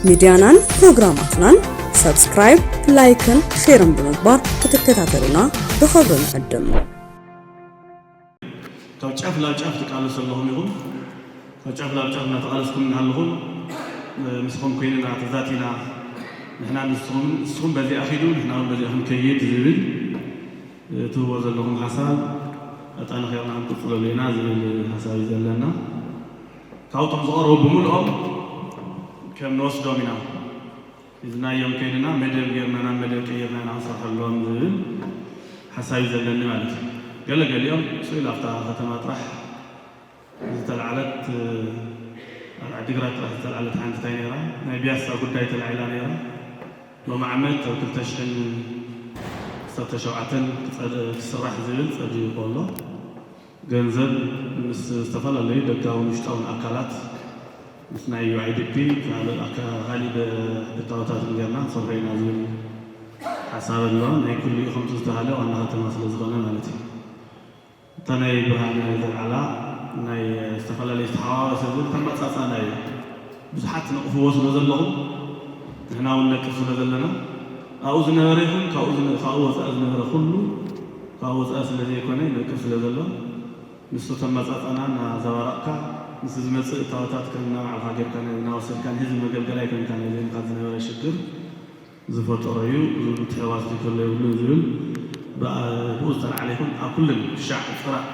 ሚድያናን ፕሮግራማትናን ሳብስክራይብ፣ ላይክን ሼርን ብምግባር ክትከታተሉና ብኽብሪ ንዕድም። ካብ ጫፍ ናብ ጫፍ ትቃለሱ ኣለኹም ኢኹም። ካብ ጫፍ ናብ ጫፍ እናተቃለስኩም እናሃለኹም ምስኹም ኮይንና ተዛቲና ንሕና ንስኹም ንስኹም በዚኣ ኺዱ ንሕና እውን በዚኣ ክንከይድ ዝብል ትህቦ ዘለኹም ሓሳብ ኣጣናኺርና ክንቅፅለሉ ኢና ዝብል ሓሳብ እዩ ዘለና። ካብቶም ዝቐረቡ ብምልኦም ከም ንወስዶም ኢና ሒዝናዮም ከይድና መደብ ጌርና ናብ መደብ ቀይርና ኢና ክንሰርሐሎም ዝብል ሓሳብ እዩ ዘለኒ ማለት እዩ። ገለገሊኦም ስኢል ኣብታ ከተማ ጥራሕ ዝተላዕለት ኣብ ዓዲግራት ጥራሕ ዝተላዕለት ሓንቲ እንታይ ነይራ ናይ ቢያሳ ጉዳይ ተላዒላ ነይራ። ሎሚ ዓመት ኣብ ክልተ ሽሕን ዓሰርተ ሸውዓተን ክስራሕ ዝብል ጸዲቑ ኣሎ። ገንዘብ ምስ ዝተፈላለዩ ደጋውን ውሽጣውን ኣካላት ምስ ናይ ዩ ኣይ ዲ ፒ ካልእ ኣካ- ካሊእ እታወታትን ጌርና ንሰርሖ ኢና ዝብል ሓሳብ ኣሎ። ናይ ኩሉ እዩ ከምቲ ዝተባሃለ ዋና ከተማ ስለ ዝኾነ ማለት እዩ። እታ ናይ ብርሃነ ዘልዓላ ናይ ዝተፈላለዩ ዝተሓዋወሰ ዝብል ተመጻጻና እዩ። ብዙሓት ትነቕፍዎ ስለ ዘለኹም ንሕና እውን ነቅፍ ስለ ዘለና ኣብኡ ዝነበረ ይኹን ካብኡ ዝነ- ካብኡ ወፃኢ ዝነበረ ኩሉ ካብኡ ወፃኢ ስለ ዘይኮነ ይነቅፍ ስለ ዘሎ ንሱ ተመጻጻና እናዘባረቕካ ምስ ዝመፅእ እታወታት ከም እናባዕልካ ጌርካ ናይ- እናወሰድካ ንህዝቢ መገልገላይ ኮይንካ ናይ ዘይምኻድ ዝነበረ ሽግር ዝፈጠሮ እዩ። ብዙ ምትሕውዋስ ዘይከሎ የብሉን ዝብል ብኣ- ብኡ ዝተላዕለ ይኹን ኣብ ኩለን ክሻዕ ፅራዕ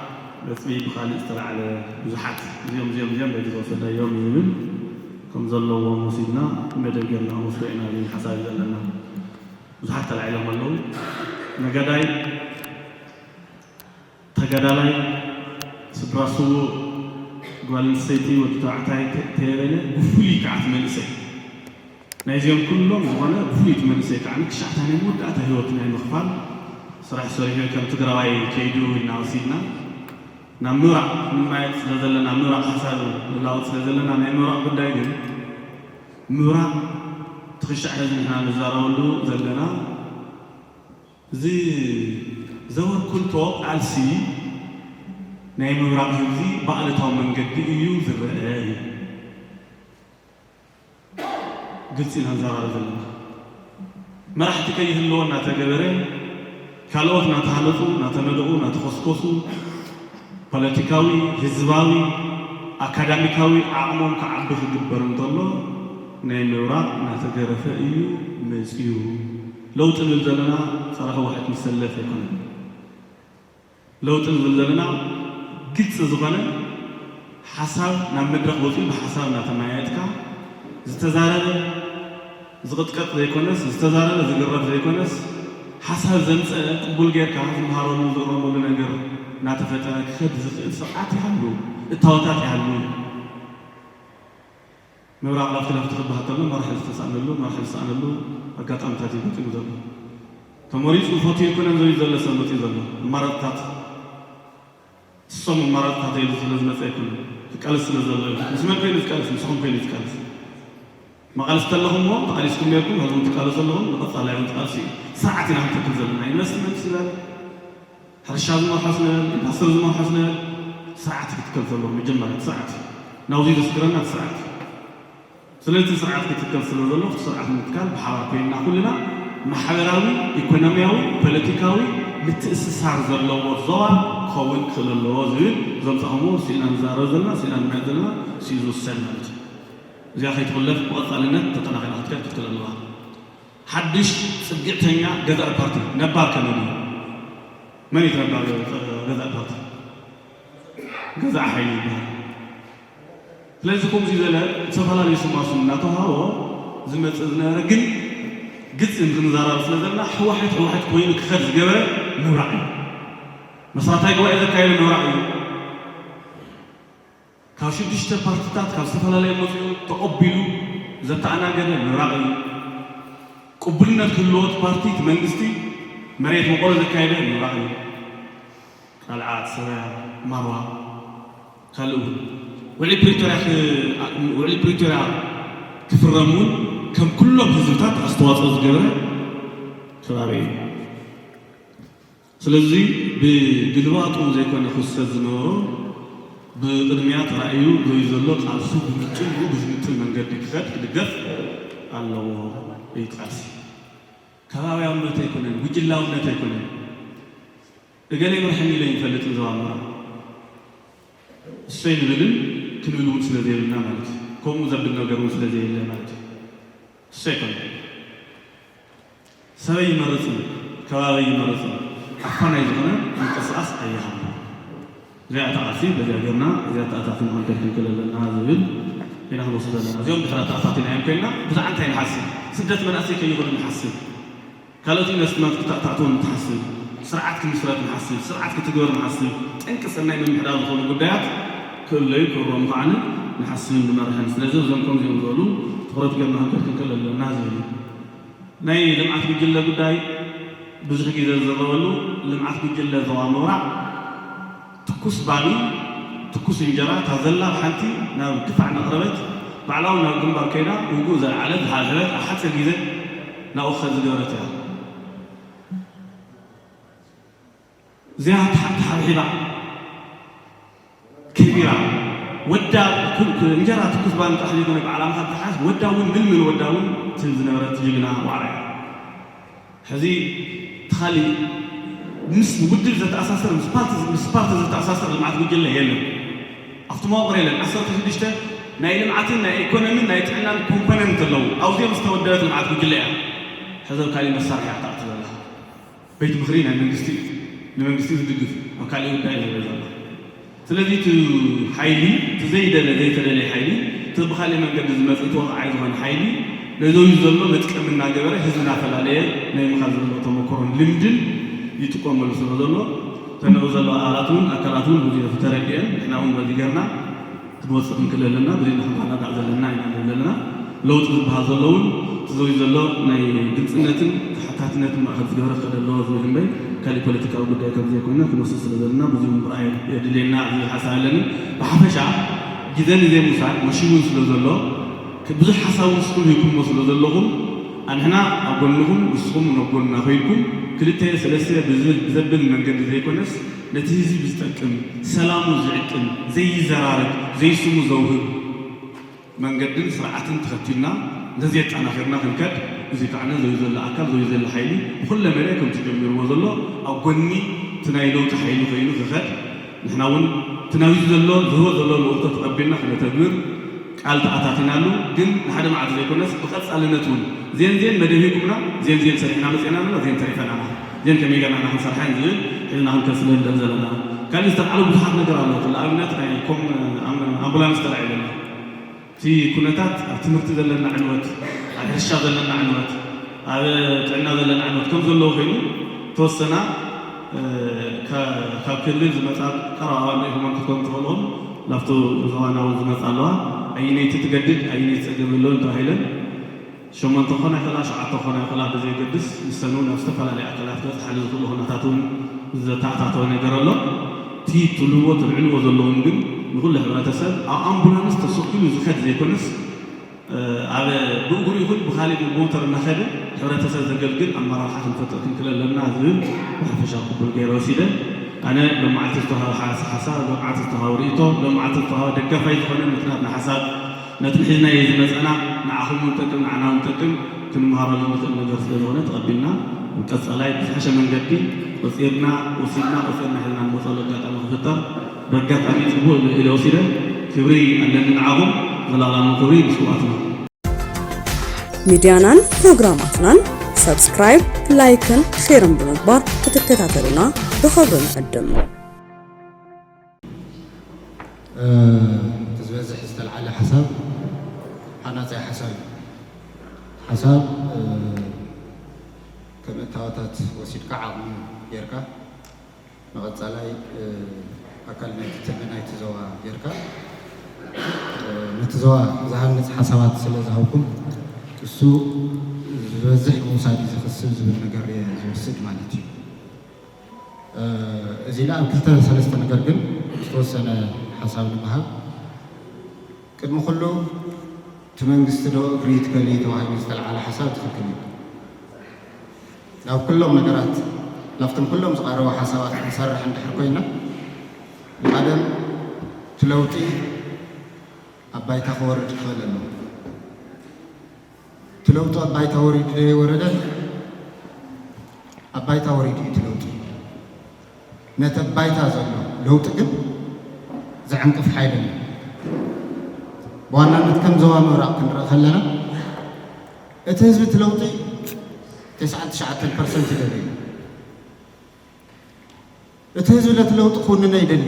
ነጥቢ ብኻሊእ ዝተላዕለ ብዙሓት እዚኦም እዚኦም እዚኦም በዚ ዝወሰዳዮም ዝብል ከም ዘለዎም ወሲድና መደብ ጌርና ክንወስዶ ኢና ዝብል ሓሳብ እዩ ዘለና። ብዙሓት ተላዒሎም ኣለዉ። ነጋዳይ፣ ተጋዳላይ፣ ስድራ ስዉእ፣ ጓል ኣንስተይቲ፣ ወዲ ተባዕታይ ተ- ተየበለ ብፍሉይ ከዓ እቲ መንእሰይ ናይዚኦም ኩሎም ዝኾነ ብፍሉይ እቲ መንእሰይ ከዓ ክሻዕታ ናይ መወዳእታ ህይወት ናይ ምኽፋል ስራሕ ሰሪሑ ከም ትግራዋይ ከይዱ ኢልና ወሲድና ናብ ምብራቕ ንማየጥ ስለ ዘለና ምብራቕ ሓሳብ ንላወጥ ስለ ዘለና ናይ ምብራቕ ጉዳይ ግን ምብራቕ ትኽሻዕ ሕዚ ንሕና ንዛረበሉ ዘለና እዚ ዘወርኩልቶ ቃልሲ ናይ ምብራቕ ህዝቢ ብኣሉታዊ መንገዲ እዩ ዝረአ እዩ። ግልፂ ኢና ንዘራረብ ዘለና። መራሕቲ ከይህልዎ እናተገበረ፣ ካልኦት እናተሃነፁ፣ እናተመደቑ፣ እናተኾስኮሱ፣ ፖለቲካዊ፣ ህዝባዊ፣ ኣካዳሚካዊ ዓቕሞም ክዓቢ ክግበር እንተሎ ናይ ምብራቕ እናተገረፈ እዩ መፅዩ። ለውጢ ንብል ዘለና ፀረ ህወሓት ምስ ሰለፍ ኣይኮነን። ለውጢ ንብል ዘለና ግልፂ ዝኾነ ሓሳብ ናብ መድረኽ ወፂኡ ብሓሳብ እናተመያየጥካ ዝተዛረበ ዝቕጥቀጥ ዘይኮነስ ዝተዛረበ ዝግረፍ ዘይኮነስ ሓሳብ ዘምፀአ ቅቡል ጌርካ ዝምሃረሉ ዝቕረበሉ ነገር እናተፈጠረ ክኸድ ዝኽእል ስርዓት ይሃሉ፣ እታወታት ይሃሉ። ምብራቕ ላፍቲ ላፍቲ ክበሃል ከሎ መራሒ ዝተሳእነሉ መራሒ ዝሰኣነሉ ኣጋጣሚታት እዩ ገጢሙ ዘሎ። ተመሪፁ ፈትዩ ኣይኮነን ዘዩ ዘሎ ሰብ መፅኡ ዘሎ ኣማራፅታት እሶም ኣማራፅታት ኢሉ ስለ ዝመፀ ኣይኮነን ክቃለስ ስለ ዘሎ እዩ። ምስ መን ኮይኑ ዝቃለስ? ምስኹም ኮይኑ ዝቃለስ። መቓልስቲ ኣለኹም እሞ ተቓሊስኩም ነርኩም ሕዚ እውን ትቃለሱ ኣለኹም። ንቐፃላይ እውን ትቃልሱ እዩ። ስርዓት ኢና ክንተክል ዘለና። ኢንቨስትመንት ይበል፣ ሕርሻ ዝመርሖስ ንበል፣ ኢንዳስትሪ ዝመርሖስ ንበል፣ ስርዓት ክትከል ዘለዎ መጀመርያ እቲ ስርዓት እዩ። ናብዚ ዘስግረና እቲ ስርዓት እዩ። ስለዚ እቲ ስርዓት ክትከል ስለ ዘሎ እቲ ስርዓት ንምትካል ብሓባር ኮይንና ኩልና ማሕበራዊ፣ ኢኮኖሚያዊ፣ ፖለቲካዊ ምትእስሳር ዘለዎ ዞባ ክኸውን ክኽእል ኣለዎ ዝብል ዘምፃኹምዎ እሱ ኢና ንዛረብ ዘለና፣ እሱ ኢና ንመያየጥ ዘለና፣ እሱ እዩ ዝውሰን ማለት እዩ። እዚኣ ከይትኹለፍ ብቐፃልነት ተጠናኺራ ክትከድ ክትክእል ኣለዋ። ሓድሽ ፅግዕተኛ ገዛኢ ፓርቲ ነባር ከመን እዩ? መን እዩ ነባር ገዛኢ ፓርቲ? ገዛኢ ሓይሊ ይበሃል። ስለዚ ከምዚ ዝበለ ዝተፈላለዩ ስማስም እናተዋሃቦ ዝመፅእ ዝነበረ ግን ግልፂ ንክንዘራረብ ስለ ዘለና ህወሓት ህወሓት ኮይኑ ክኸድ ዝገበረ ምብራቕ እዩ። መስራታይ ጉባኤ ዘካየደ ምብራቕ እዩ። ካብ ሽዱሽተ ፓርትታት ካብ ዝተፈላለየ መፅኡ ተቐቢሉ ዘተኣናገደ ምብራቕ እዩ። ቅቡልነት ክህልዎ እቲ ፓርቲ እቲ መንግስቲ መሬት መቖሎ ዘካየደ ምብራቕ እዩ። ቃልዓት፣ ሰበያ፣ ማርዋ፣ ካልእ እውን ውዕሊ ፕሪቶርያ ክ- ውዕሊ ፕሪቶርያ ክፍረም እውን ከም ኩሎም ህዝብታት ኣስተዋፅኦ ዝገበረ ከባቢ እዩ። ስለዚ ብግልባጡ ዘይኮነ ክውሰድ ዝነበሮ ብቕድሚያ ተራእዩ ዘዩ ዘሎ ቃልሱ ብምጥን ብኡ ብዝምጥን መንገዲ ክኸድ ክድገፍ ኣለዎ። እዩ ቃልሲ። ከባብያውነት ኣይኮነን፣ ጉጅላውነት ኣይኮነን። እገሌ ይመርሐኒ ኢለ ይፈልጥ ንዘባምራ እሰይ ንብልን ክንብል እውን ስለ ዘይብልና ማለት እዩ። ከምኡ ዘብል ነገር እውን ስለ ዘየለ ማለት እዩ። እሰይ ኮነ ሰበይ ይመርፅን ከባቢ ይመርፅን ኣፋናይ ዝኾነ ምንቅስቃስ ኣይሃብና። እዚኣ ተዓርሲ በዚኣ ገርና እዚኣ ተኣታትን ማንከር ክንክል ኣለና ዝብል ኢና ክንወስድ ዘለና። እዚኦም ድሕር ኣተኣታቲናዮም ኮይና ብዙሓ እንታይ ንሓስብ፣ ስደት መናእሰይ ከይኾኑ ንሓስብ፣ ካልኦት ኢንቨስትመንት ክተኣታትዎም ንሓስብ፣ ስርዓት ክምስረት ንሓስብ፣ ስርዓት ክትግበር ንሓስብ፣ ጠንቂ ሰናይ ምምሕዳር ዝኾኑ ጉዳያት ክእለዩ ክእሮም ከዓኒ ንሓስብን ንመርሕን። ስለዚ እዞም ከምዚኦም ዝበሉ ትኩረት ገርና ክንከድ ክንክል ኣለና ዝብል እዩ። ናይ ልምዓት ጉጅለ ጉዳይ ብዙሕ ግዜ ዝዘረበሉ ልምዓት ጉጅለ ዞባ ምብራቕ ትኩስ ባኒ ትኩስ እንጀራ እታ ዘላ ሓንቲ ናብ ድፋዕ ነቕረበት ባዕላዊ ናብ ግንባር ከይዳ ውጉእ ዘልዓለት ዝሃብሐበት ኣብ ሓፂር ግዜ ናብኡ ክኸድ ዝገበረት እያ። እዚኣ ተሓ- ተሓብሒባ ከቢራ ወዳ ኩ- ኩ- እንጀራ ትኩስ ባኒ ጥራሕ ዘይኮነ ብዓላምኻ ተሓስ ወዳ እውን ምልምል ወዳ እውን ትብል ዝነበረት ጅግና ዋዕራ እያ። ሕዚ ተኻሊ ምስ ውድብ ዘተኣሳሰር ምስ ፓርቲ ምስ ፓርቲ ዘተኣሳሰር ልምዓት ጉጅለ የለን። ኣብቲ መዋቕር የለን። ዓሰርተ ሽዱሽተ ናይ ልምዓትን ናይ ኢኮኖሚን ናይ ጥዕናን ኮምፖነንት ኣለዉ። ኣብዚኦም ዝተወደበት ልምዓት ጉጅለ እያ። ሕዚ ኣብ ካሊእ መሳርሒ እያ ትኣቱ ዘላ። ቤት ምኽሪ ናይ መንግስቲ እዩ። ንመንግስቲ ዝድግፍ ኣብ ካሊእ ጉዳይ እዩ ዘሎ። ስለዚ እቲ ሓይሊ እቲ ዘይደለ ዘይተደለየ ሓይሊ እቲ ብካሊእ መንገዲ ዝመፅእ ተወቃዓይ ዝኾነ ሓይሊ ነዚ ዘሎ መጥቀሚ እናገበረ ህዝቢ እናፈላለየ ናይ ምኻድ ዘሎ ተመክሮን ልምድን ይጥቀመሉ ስለ ዘሎ እተን ኣብኡ ዘለዋ ኣባላት እውን ኣካላት እውን ብዙ ተረዲአን ንሕና እውን በዚ ገርና ክንወፅእ ክንክእል ኣለና። በዚ ንክንረዳዳእ ዘለና ኢና ንብል ዘለና። ለውጢ ዝበሃል ዘሎ እውን እቲ ዘውዩ ዘሎ ናይ ግልፅነትን ተሓታትነትን ማእኸል ዝገበረ ክኸደ ኣለዎ ዝብል እምበይ ካሊእ ፖለቲካዊ ጉዳይ ከም ዘይኮነ ክንወስድ ስለ ዘለና ብዙ ምርኣይ የድልየና ዝብል ሓሳብ ኣለኒ። ብሓፈሻ ግዘ ንዘይ ምውሳድ መሽውን ስለ ዘሎ ብዙሕ ሓሳብ ንስኹም ሂብኩሞ ስለ ዘለኹም ኣንሕና ኣብ ጎንኹም ንስኹም ናብ ጎንና ኮይንኩም ክልተ ሰለስተ ብዝብል ብዘብል መንገዲ ዘይኮነስ ነቲ ህዝቢ ዝጠቅም ሰላሙ ዝዕቅን ዘይዘራረግ ዘይስሙ ዘውህብ መንገድን ስርዓትን ተኸቲልና ነዚ ኣጠናኺርና ክንከድ እዚ ከዓ ነዚ ዘሎ ኣካል ዘዩ ዘሎ ሓይሊ ብኩለ መለ ከምቲ ጀሚርዎ ዘሎ ኣብ ጎኒ እቲ ናይ ለውጢ ሓይሊ ኮይኑ ክኸድ ንሕና እውን እቲ ናብዚ ዘሎ ዝህቦ ዘሎ ልእኽቶ ተቐቢልና ክነተግብር ቃል ተኣታቲናሉ ግን ንሓደ መዓልቲ ዘይኮነስ ብቐፃልነት እውን ዜን ዜን መደብ ሂብኩምና ዜን ዜን ሰሪሕና መፅእና ኣለና ዜን ተሪፈናና ዜን ከመይ ገርና ኢና ክንሰርሐን ዝብል ሒዝና ክንከስለ ንደል ዘለና ካልእ ዝተልዓሉ ብዙሓት ነገር ኣሎ ንኣብነት ናይ ኮም ኣምቡላንስ ተላዒለና እቲ ኩነታት ኣብ ትምህርቲ ዘለና ዕንወት ኣብ ሕርሻ ዘለና ዕንወት ኣብ ጥዕና ዘለና ዕንወት ከም ዘለዎ ኮይኑ ተወሰና ካብ ክልል ዝመፃ ቀረባባ ንኢኹም ክትኮኑ ትኽእልኹም ናብቲ ዞባና እውን ዝመፃ ኣለዋ ኣየነይቲ ትገድድ ኣየነይቲ ፀገም ኣለውን ተባሂለን ሸሞንተ ክኾና ይኽእላ ሸውዓተ ክኾና ይኽእላ ብዘየገድስ ንሰን እውን ኣብ ዝተፈላለዩ ኣካላት ክበፅሓሉ ዝኽእሉ ኩነታት እውን ዝተኣታተወ ነገር ኣሎ እቲ ትብልዎ ትልዕልዎ ዘለኹም ግን ንኹሉ ሕብረተሰብ ኣብ ኣምቡላንስ ተሰኪሉ ዝኸድ ዘይኮነስ ኣብ ብእግሩ ይኹን ብኻሊእ ብሞተር እናኸደ ሕብረተሰብ ዘገልግል ኣመራርሓ ክንፈጥር ክንክእል ኣለና ዝብል ብሓፈሻ ቅቡል ገይረ ወሲደ ኣነ ሎመዓልቲ ዝተዋሃበ ሓሳብ ሎመዓልቲ ዝተዋሃበ ርእይቶ ሎመዓልቲ ዝተዋሃበ ደጋፋይ ዝኾነ ምክንያትና ሓሳብ ነቲ ንሒዝናዮ ዝመፀና ንዓኹም እውን ጠቅም ንዓና እውን ጠቅም ክንመሃረሉ ንኽእል ነገር ስለ ዝኾነ ተቐቢልና ብቀፃላይ ብዝሓሸ መንገዲ ቆፂርና ወሲድና ቆፂርና ሒዝና ንመፀሉ ኣጋጣሚ ክፍጠር በጋጣሚ ፅቡቅ ኢለ ወሲደ ክብሪ ኣለኒ ንዓኹም ዘላለማዊ ክብሪ ንስውኣትና። ሚድያናን ፕሮግራማትናን ሳብስክራይብ፣ ላይክን ሼርን ብምግባር ክትከታተሉና ብኽብሪ ንዕድም። እቲ ዝበዝሕ ዝተልዓለ ሓሳብ ሓናፃይ ሓሳብ እዩ። ሓሳብ ከም እታወታት ወሲድካ ዓቕሚ ጌርካ ንቐፃላይ ኣካል ናይቲ ትልሚ ናይቲ ዞባ ጌርካ ነቲ ዞባ ዝሃንፅ ሓሳባት ስለ ዝሃብኩም እሱ ዝበዝሕ ምውሳድ እዩ ዝኽስብ ዝብል ነገር እየ ዝወስድ ማለት እዩ። እዚ ኢላ ኣብ ክልተ ሰለስተ ነገር ግን ዝተወሰነ ሓሳብ ንምሃብ ቅድሚ ኩሉ እቲ መንግስቲ ዶ እግሪ ይትከል እዩ ተባሂሉ ዝተልዓለ ሓሳብ ትኽክል እዩ። ናብ ኩሎም ነገራት ናብቶም ኩሎም ዝቐረቡ ሓሳባት ክንሰርሕ እንድሕር ኮይና ብቐደም እቲ ለውጢ ኣብ ባይታ ክወርድ ክኽእል ኣለዎ። እቲ ለውጢ ኣብ ባይታ ወሪዱ ዶ ኣይወረደን? ኣብ ባይታ ወሪዱ እዩ እቲ ለውጢ። ነቲ ኣብ ባይታ ዘሎ ለውጢ ግን ዘዕንቅፍ ሓይሊ ኣሎ። ብዋናነት ከም ዞባ ምብራቕ ክንርኢ ከለና፣ እቲ ህዝቢ እቲ ለውጢ ተስዓን ትሽዓተን ፐርሰንት ይደልዩ። እቲ ህዝቢ ነቲ ለውጢ ክውንኖ ይደሊ።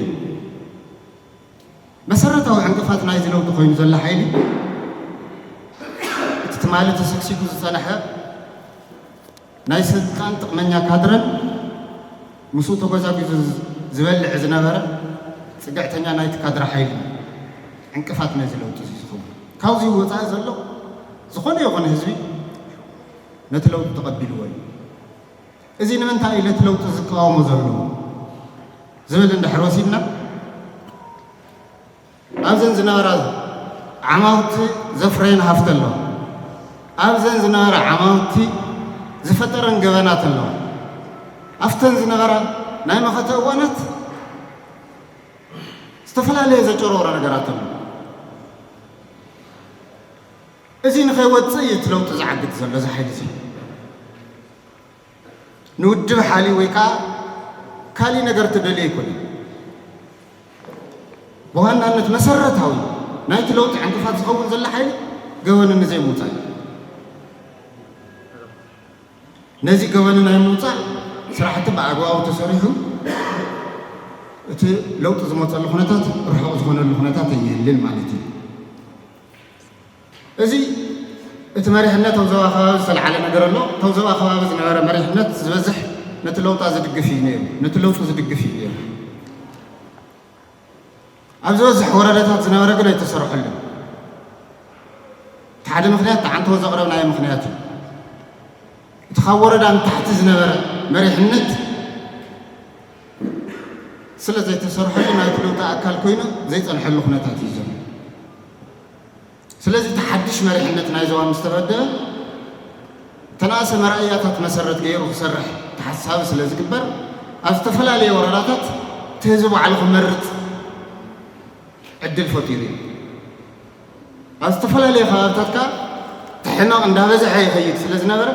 መሰረታዊ ዕንቅፋት ናይዚ ለውጢ ኮይኑ ዘሎ ሓይሊ፣ እቲ ትማሊ ተሰግሲጉ ዝጸንሐ ናይ ስልጣን ጥቕመኛ ካድረን ምስኡ ተጎዛጒዙ ዝበልዕ ዝነበረ ጽግዕተኛ ናይቲ ካድረ ሓይሊ ዕንቅፋት ነዚ ለውጢ እዚ ዝኸውን። ካብዚ ወጻኢ ዘሎ ዝኾነ ይኹን ህዝቢ ነቲ ለውጢ ተቐቢልዎ እዩ። እዚ ንምንታይ እዩ ነቲ ለውጢ ዝቃወሞ ዘሎ ዝብል እንድሕር ወሲድና፣ ኣብዘን ዝነበራ ዓማውቲ ዘፍረየን ሃፍቲ ኣለዋ። ኣብዘን ዝነበራ ዓማውቲ ዝፈጠረን ገበናት ኣለዋ። ኣብተን ዝነበራ ናይ መኸተ እዋናት ዝተፈላለየ ዘጨረወረ ነገራት ኣሎ። እዚ ንኸይወፅእ እዩ እቲ ለውጢ ዝዓግት ዘሎ፣ እዚ ሓይሊ እዚ። ንውድብ ሓልዩ ወይ ከዓ ካሊእ ነገር ትደልዮ ኣይኮነን። ብዋናነት መሰረታዊ ናይቲ ለውጢ ዕንቅፋት ዝኸውን ዘሎ ሓይሊ ገበኑ ንዘይምውፃእ እዩ። ነዚ ገበኑ ናይ ምውፃእ ስራሕቲ ብኣግባቡ ተሰሪሑ እቲ ለውጢ ዝመፀሉ ኩነታት ርሑቕ ዝኾነሉ ኩነታት ኣይህልን ማለት እዩ። እዚ እቲ መሪሕነት ኣብ ዞባ ከባቢ ዝተለዓለ ነገር ኣሎ። ኣብ ዞባ ከባቢ ዝነበረ መሪሕነት ዝበዝሕ ነቲ ለውጣ ዝድግፍ እዩ ነይሩ፣ ነቲ ለውጢ ዝድግፍ እዩ ነይሩ። ኣብ ዝበዝሕ ወረዳታት ዝነበረ ግን ኣይተሰርሐሉን። እቲ ሓደ ምኽንያት፣ እቲ ዓንተቦ ዘቕረብናዮ ምኽንያት እዩ። እቲ ካብ ወረዳ ንታሕቲ ዝነበረ መሪሕነት ስለ ዘይተሰርሐሉ ናይቲ ለውጢ ኣካል ኮይኑ ዘይጸንሐሉ ኩነታት እዩ ዘሎ። ስለዚ እቲ ሓድሽ መሪሕነት ናይ ዞባ ምስ ተመደበ፣ እተን ኣሰ መርኣያታት መሰረት ገይሩ ክሰርሕ ተሓሳቢ ስለ ዝግበር፣ ኣብ ዝተፈላለየ ወረዳታት እቲ ህዝቢ ባዕሉ ክመርጽ ዕድል ፈጢሩ እዩ። ኣብ ዝተፈላለየ ከባብታት ከኣ እቲ ሕመቕ እንዳበዝሐ ይኸይድ ስለ ዝነበረ፣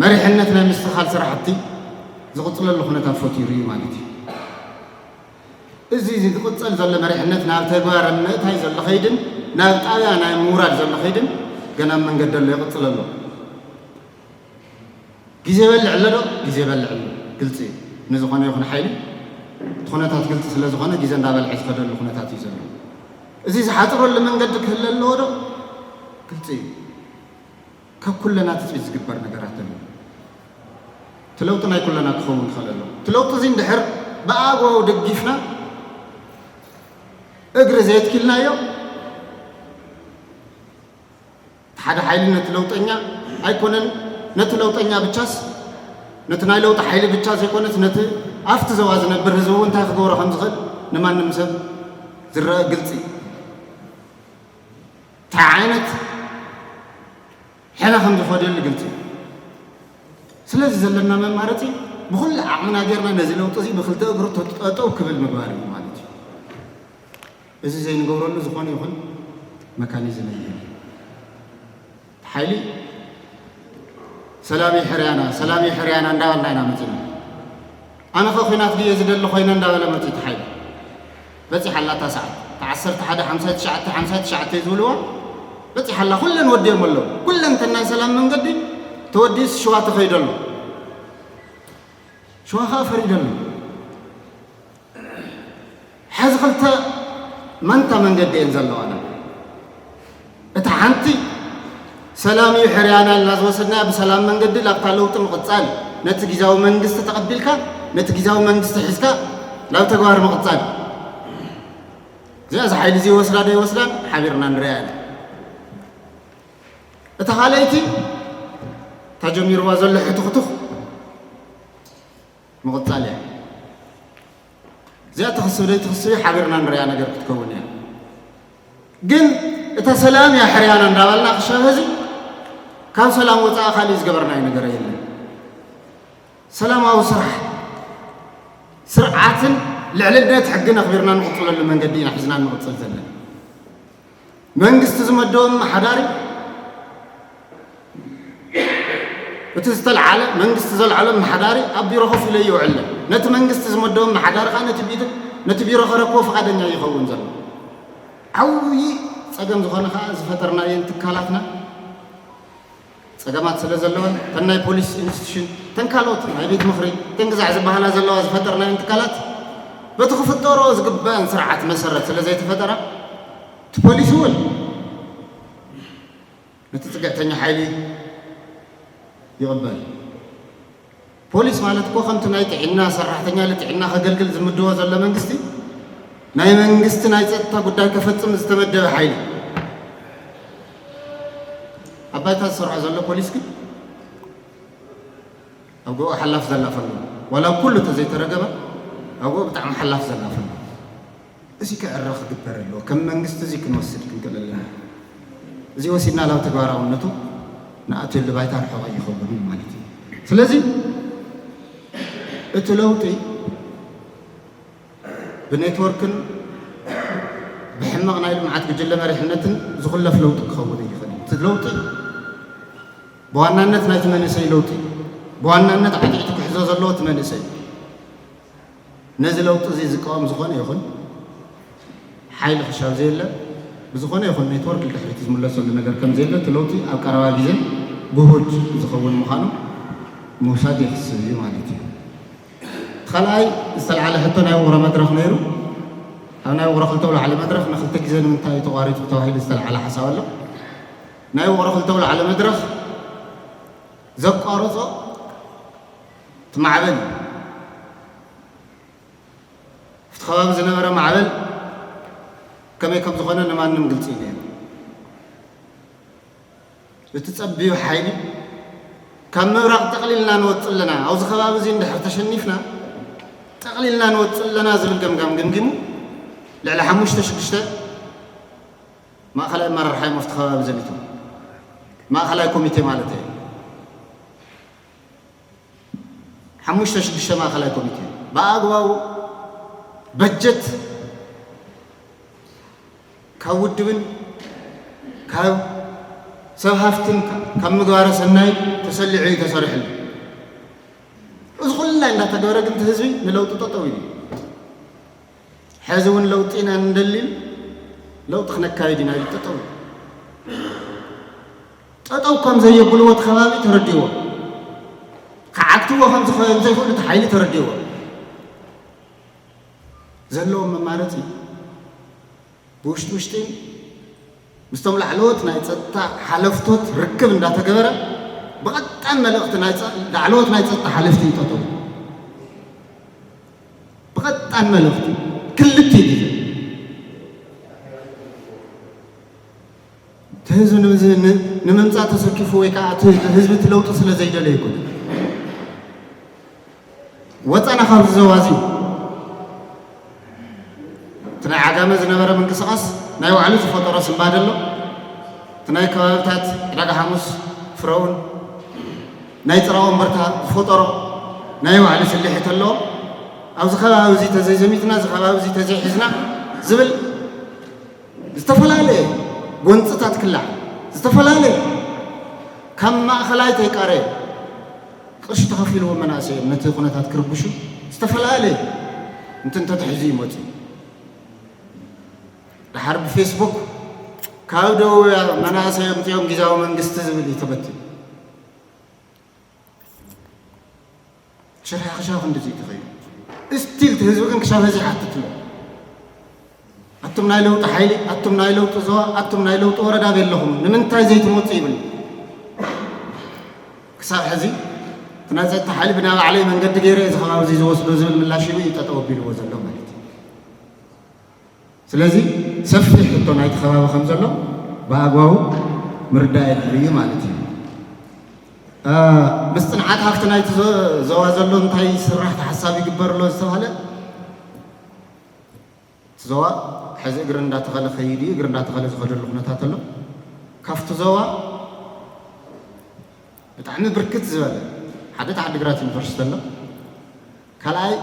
መሪሕነት ናይ ምስትኽኻል ስራሕቲ ዝቕጽለሉ ኩነታት ፈጢሩ እዩ ማለት እዩ። እዚ ዝቕጸል ዘሎ መሪሕነት ናብ ተግባር ኣብ ምእታይ ዘሎ ከይድን ናብ ጣብያ ናይ ምውራድ ዘሎ ከይድን ገና ኣብ መንገዲ ኣሎ፣ ይቕጽል ኣሎ። ግዜ ይበልዕ ኣሎ ዶ? ግዜ ይበልዕ ኣሎ። ግልጺ እዩ። ንዝኾነ ይኹን ሓይሊ እቲ ኩነታት ግልጺ ስለ ዝኾነ ግዜ እንዳበልዐ ዝኸደሉ ኩነታት እዩ ዘሎ። እዚ ዝሓጽረሉ መንገዲ ክህለ ኣለዎ ዶ? ግልጺ እዩ። ካብ ኩለና ትጽቢት ዝግበር ነገራት ኣሎ። እቲ ለውጢ ናይ ኩለና ክኸውን ክኽእል ኣለዎ። እቲ ለውጢ እዚ እንድሕር ብኣግባቡ ደጊፍና እግሪ ዘየትኪልናዮ፣ እቲ ሓደ ሓይሊ ነቲ ለውጠኛ ኣይኮነን፣ ነቲ ለውጠኛ ብቻስ፣ ነቲ ናይ ለውጢ ሓይሊ ብቻ ዘይኮነስ ነቲ ኣብቲ ዞባ ዝነብር ህዝቢ እውን እንታይ ክገብሮ ከም ዝኽእል ንማንም ሰብ ዝረአ ግልጺ እዩ። እንታይ ዓይነት ሕነ ከም ዝኸደሉ ግልጺ እዩ። ስለዚ ዘለና መማረፂ ብኹሉ ዓቕምና ጌርና ነዚ ለውጢ እዚ ብክልተ እግሩ ጠጠው ክብል ምግባር እዩ ማለት እዩ። እዚ ዘይንገብረሉ ዝኾነ ይኹን መካኒዝም የለን። ሓይሊ ሰላም ይሕርያና፣ ሰላም ይሕርያና እንዳበልና ኢና መፂና። ኣነ ኸ ኹናት ድየ ዝደሊ ኮይነ እንዳበለ መፂኡ እቲ ሓይሊ። በፂሓ ኣላ እታ ሰዓት። እታ ዓሰርተ ሓደ ሓምሳ ትሽዓተ ሓምሳ ትሽዓተ ዝብልዋ በፂሓ ኣላ። ኩለን ወዲኦም ኣለዉ። ኩለን እተን ናይ ሰላም መንገዲ ተወዲኡስ ሽዋ ተኸይዱ ኣሎ። ሽዋ ኸዓ ፈሪዱ ኣሎ። ሕዚ ክልተ መንታ መንገዲ እየን ዘለዋና። እታ ሓንቲ ሰላም እዩ ሕርያና ኢልና ዝወሰድናያ ብሰላም መንገዲ ላብታ ለውጢ ምቕጻል፣ ነቲ ግዝያዊ መንግስቲ ተቐቢልካ፣ ነቲ ግዝያዊ መንግስቲ ሒዝካ ናብ ተግባር ምቕጻል። እዚኣ እዚ ሓይሊ እዚ ይወስዳ ዶ ይወስዳን ሓቢርና ንሪኣ ኢና። እታ ካልኣይቲ እታ ጀሚርዋ ዘሎ ሕቱኽቱኽ ምቕጻል እያ። እዚኣ ትኽስብ ደይ ትኽስብ ሓቢርና ንሪኣ ነገር ክትከውን እያ። ግን እታ ሰላም እያ ሕርያና እንዳበልና ክሻብ ሕዚ ካብ ሰላም ወፃኢ ካሊእ ዝገበርናዮ ነገር የለን። ሰላማዊ ስራሕ፣ ስርዓትን ልዕልነት ሕግን ኣኽቢርና ንቕፅለሉ መንገዲ ኢና ሒዝና ንቕፅል ዘለና። መንግስቲ ዝመደቦ ኣመሓዳሪ እቲ ዝተልዓለ መንግስቲ ዘልዓሎ ኣመሓዳሪ ኣብ ቢሮ ኮፍ ኢለ ይውዕለ። ነቲ መንግስቲ ዝመደቦ ኣመሓዳሪ ከዓ ነቲ ቢት ነቲ ቢሮ ከረክቦ ፍቓደኛ ይኸውን ዘሎ። ዓብዪ ጸገም ዝኾነ ከዓ ዝፈጠርናየን ትካላትና ጸገማት ስለ ዘለወን፣ ተን ናይ ፖሊስ ኢንስቲትዩሽን፣ ተን ካልኦት ናይ ቤት ምኽሪ፣ ተን ግዛዕ ዝበሃላ ዘለዋ ዝፈጠርናየን ትካላት በቲ ክፍጠሮ ዝግበአን ስርዓት መሰረት ስለ ዘይተፈጠራ፣ እቲ ፖሊስ እውን ነቲ ጽግዕተኛ ሓይሊ ይቕበል። ፖሊስ ማለት እኮ ከምቲ ናይ ጥዕና ሰራሕተኛ ልጥዕና ከገልግል ዝምድቦ ዘሎ መንግስቲ፣ ናይ መንግስቲ ናይ ጸጥታ ጉዳይ ከፈጽም ዝተመደበ ሓይሊ። ኣብ ባይታ ዝሰርዖ ዘሎ ፖሊስ ግን ኣብ ጎኡ ሓላፍ ዘላፈሉ፣ ዋላ ኩሉ ተዘይተረገመ፣ ኣብ ጎኡ ብጣዕሚ ሓላፍ ዘላፈሉ። እዚ ክዕረ ክግበር ኣለዎ። ከም መንግስቲ እዚ ክንወስድ ክንክእል ኣለና። እዚ ወሲድና ናብ ተግባራውነቱ ንኣትየሉ ባይታ ርሑቕ ኣይኸውን ማለት እዩ። ስለዚ እቲ ለውጢ ብኔትወርክን ብሕመቕ ናይ ልምዓት ጉጅለ መሪሕነትን ዝኹለፍ ለውጢ ክኸውን ኣይኽእልን። እቲ ለውጢ ብዋናነት ናይቲ መንእሰይ ለውጢ፣ ብዋናነት ዓቲዕቲ ክሕዞ ዘለዎ እቲ መንእሰይ። ነዚ ለውጢ እዚ ዝቃወም ዝኾነ ይኹን ሓይሊ ክሻብ ዘየለ፣ ብዝኾነ ይኹን ኔትወርክ ንድሕሪት ዝምለሰሉ ነገር ከም ዘየለ፣ እቲ ለውጢ ኣብ ቀረባ ግዜ ግሁድ ዝኸውን ምዃኑ ምውሳድ የኽስብ እዩ ማለት እዩ። እቲ ካልኣይ ዝተልዓለ ሕቶ ናይ ውቕሮ መድረኽ ነይሩ። ኣብ ናይ ውቕሮ ክልተ ኣውላዕሊ መድረኽ ንክልተ ግዜ ንምንታይ እዩ ተቋሪጹ ተባሂሉ ዝተልዓለ ሓሳብ ኣሎ። ናይ ውቕሮ ክልተ ኣውላዕሊ መድረኽ ዘቋረጾ እቲ ማዕበል እዩ። ኣብቲ ከባቢ ዝነበረ ማዕበል ከመይ ከም ዝኾነ ንማንም ግልጺ እዩ ነይሩ። እቲ ጸቢብ ሓይሊ ካብ ምብራቕ ጠቕሊልና ንወጽእ ኣለና፣ ኣብዚ ከባቢ እዚ እንድሕር ተሸኒፍና ጠቕሊልና ንወጽእ ኣለና ዝብል ገምጋም ገምጊሙ ልዕሊ ሓሙሽተ ሽዱሽተ ማእኸላይ ኣመራርሓ እዮም ኣብቲ ከባቢ ዘሚቶም። ማእኸላይ ኮሚቴ ማለት እዩ። ሓሙሽተ ሽዱሽተ ማእኸላይ ኮሚቴ ብኣግባቡ በጀት ካብ ውድብን ካብ ሰብ ሃፍትን ካብ ምግባረ ሰናይ ተሰሊዑ እዩ ተሰሪሕሉ። እዚ ኩላ እንዳተገበረ ግን እቲ ህዝቢ ንለውጢ ጠጠው ኢሉ። ሕዚ እውን ለውጢ ኢና እንደሊ፣ ለውጢ ክነካይድ ኢና ኢሉ ጠጠው ኢሉ። ጠጠው ከም ዘየብልዎ እቲ ከባቢ ተረዲዎ፣ ክዓግትዎ ከም ዝኸ-፣ ከም ዘይኽእሉ እቲ ሓይሊ ተረዲዎ። ዘለዎም መማረፂ ብውሽጢ ውሽጢ ምስቶም ላዕለዎት ናይ ጸጥታ ሓለፍቶት ርክብ እንዳተገበረ ብቐጣን መልእኽቲ ናይ ጸ-፣ ላዕለዎት ናይ ጸጥታ ሓለፍቲ ይጠጠው። ብቐጣን መልእኽቲ ክልተ ግዜ እቲ ህዝቢ ንምዝ-፣ ን-፣ ንምምጻእ ተሰኪፉ ወይ ከዓ እቲ ህዝቢ እቲ ለውጢ ስለ ዘይደለየ ኣይኮነን። ወጻና ካብዚ ዞባ እዚ እቲ ናይ ዓጋመ ዝነበረ ምንቅስቓስ ናይ ባዕሉ ዝፈጠሮ ስንባደ ኣሎ። እቲ ናይ ከባብታት ዕዳጋ ሓሙስ ፍረውን ናይ ጭራ ወንበርታ ዝፈጠሮ ናይ ባዕሉ ስልሒት ኣሎ። ኣብዚ ከባቢ እዚ ተዘይዘሚትና፣ እዚ ከባቢ እዚ ተዘይሒዝና ዝብል ዝተፈላለየ ጎንፅታት ክላዕ፣ ዝተፈላለየ ካብ ማእኸላይ ተይቃረየ ቅርሺ ተኸፊልዎ መናእሰይ ነቲ ኩነታት ክርብሹ ዝተፈላለየ እንትን ተትሕዙ ይመፁ። ደሓር ብፌስቡክ ካብ ደቡብ መናእሰይ ኣምፅኦም ግዝያዊ መንግስቲ ዝብል እዩ ተበቲኑ። ሽርሒ ክሻብ ክንድዚ እዩ ተኸይዱ። እስቲል እቲ ህዝቢ ግን ክሻብ ሕዚ ይሓትት ኣሎ። ኣቱም ናይ ለውጢ ሓይሊ፣ ኣቱም ናይ ለውጢ ዞባ፣ ኣቱም ናይ ለውጢ ወረዳ ኣበይ ኣለኹም? ንምንታይ ዘይትመፁ ይብል። ክሳብ ሕዚ እቲ ናይ ጸጥታ ሓይሊ ብናይ ባዕለይ መንገዲ ገይረ እዚ ከባቢ እዚ ዝወስዶ ዝብል ምላሽ ሂቡ እዩ ጠጠው ኣቢልዎ ዘሎ ማለት እዩ። ስለዚ ሰፊሕ ሕቶ ናይቲ ከባቢ ከም ዘሎ ብኣግባቡ ምርዳእ የድሊ እዩ ማለት እዩ። እ፣ ምስ ጽንዓት ሃፍቲ ናይቲ ዞ-፣ ዞባ ዘሎ እንታይ ስራሕ ተሓሳቢ ይግበር ኣሎ ዝተባህለ፣ እቲ ዞባ ሕዚ እግሪ እንዳተኸለ ከይዱ እዩ፣ እግሪ እንዳተኸለ ዝኸደሉ ኩነታት ኣሎ። ካብቲ ዞባ ብጣዕሚ ብርክት ዝበለ፣ ሓደ እቲ ዓዲግራት ዩኒቨርሲቲ ኣሎ፣ ካልኣይ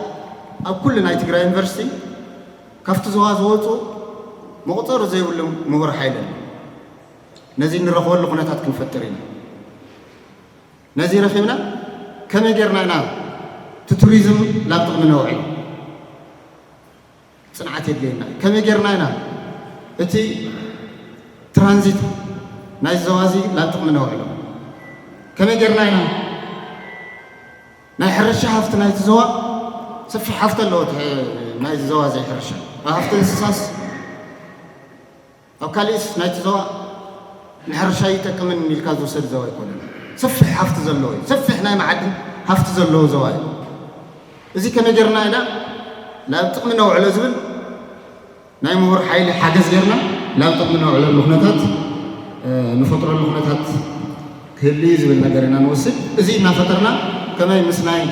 ኣብ ኩሉ ናይ ትግራይ ዩኒቨርሲቲ ካብቲ ዞባ ዝወፁ መቑፀሪ ዘይብሉ ምሁር ሓይሊ ኣሎ። ነዚ እንረኽበሉ ኩነታት ክንፈጥር ኢና። ነዚ ረኺብና ከመይ ጌርና ኢና እቲ ቱሪዝም ናብ ጥቕሚ ነውዕሎ? ጽንዓት የድልየና። ከመይ ጌርና ኢና እቲ ትራንዚት ናይ ዘዋዚ ናብ ጥቕሚ ነውዕሎ? ከመይ ጌርና ኢና ናይ ሕርሻ ሃፍቲ ናይቲ ዘዋ ሰፊሕ ሃፍቲ ኣለዎ። እቲ ናይ ዘዋ ዘይሕርሻ ኣብ ሃፍቲ እንስሳስ ኣብ ካሊእስ ናይቲ ዘዋ ንሕርሻ ይጠቅምን ኢልካ ዝወሰድ ዘዋ ኣይኮነን። ሰፊሕ ሃፍቲ ዘለዎ እዩ። ሰፊሕ ናይ መዓድን ሃፍቲ ዘለዎ ዘዋ እዩ። እዚ ከመይ ጌርና ኢና ናብ ጥቕሚ ነውዕሎ ዝብል ናይ ምሁር ሓይሊ ሓገዝ ጌርና ናብ ጥቕሚ ነውዕለሉ ኩነታት ንፈጥረሉ ኩነታት ክህሉ እዩ ዝብል ነገር ኢና ንወስድ። እዚ እናፈጠርና ከመይ ምስ ናይ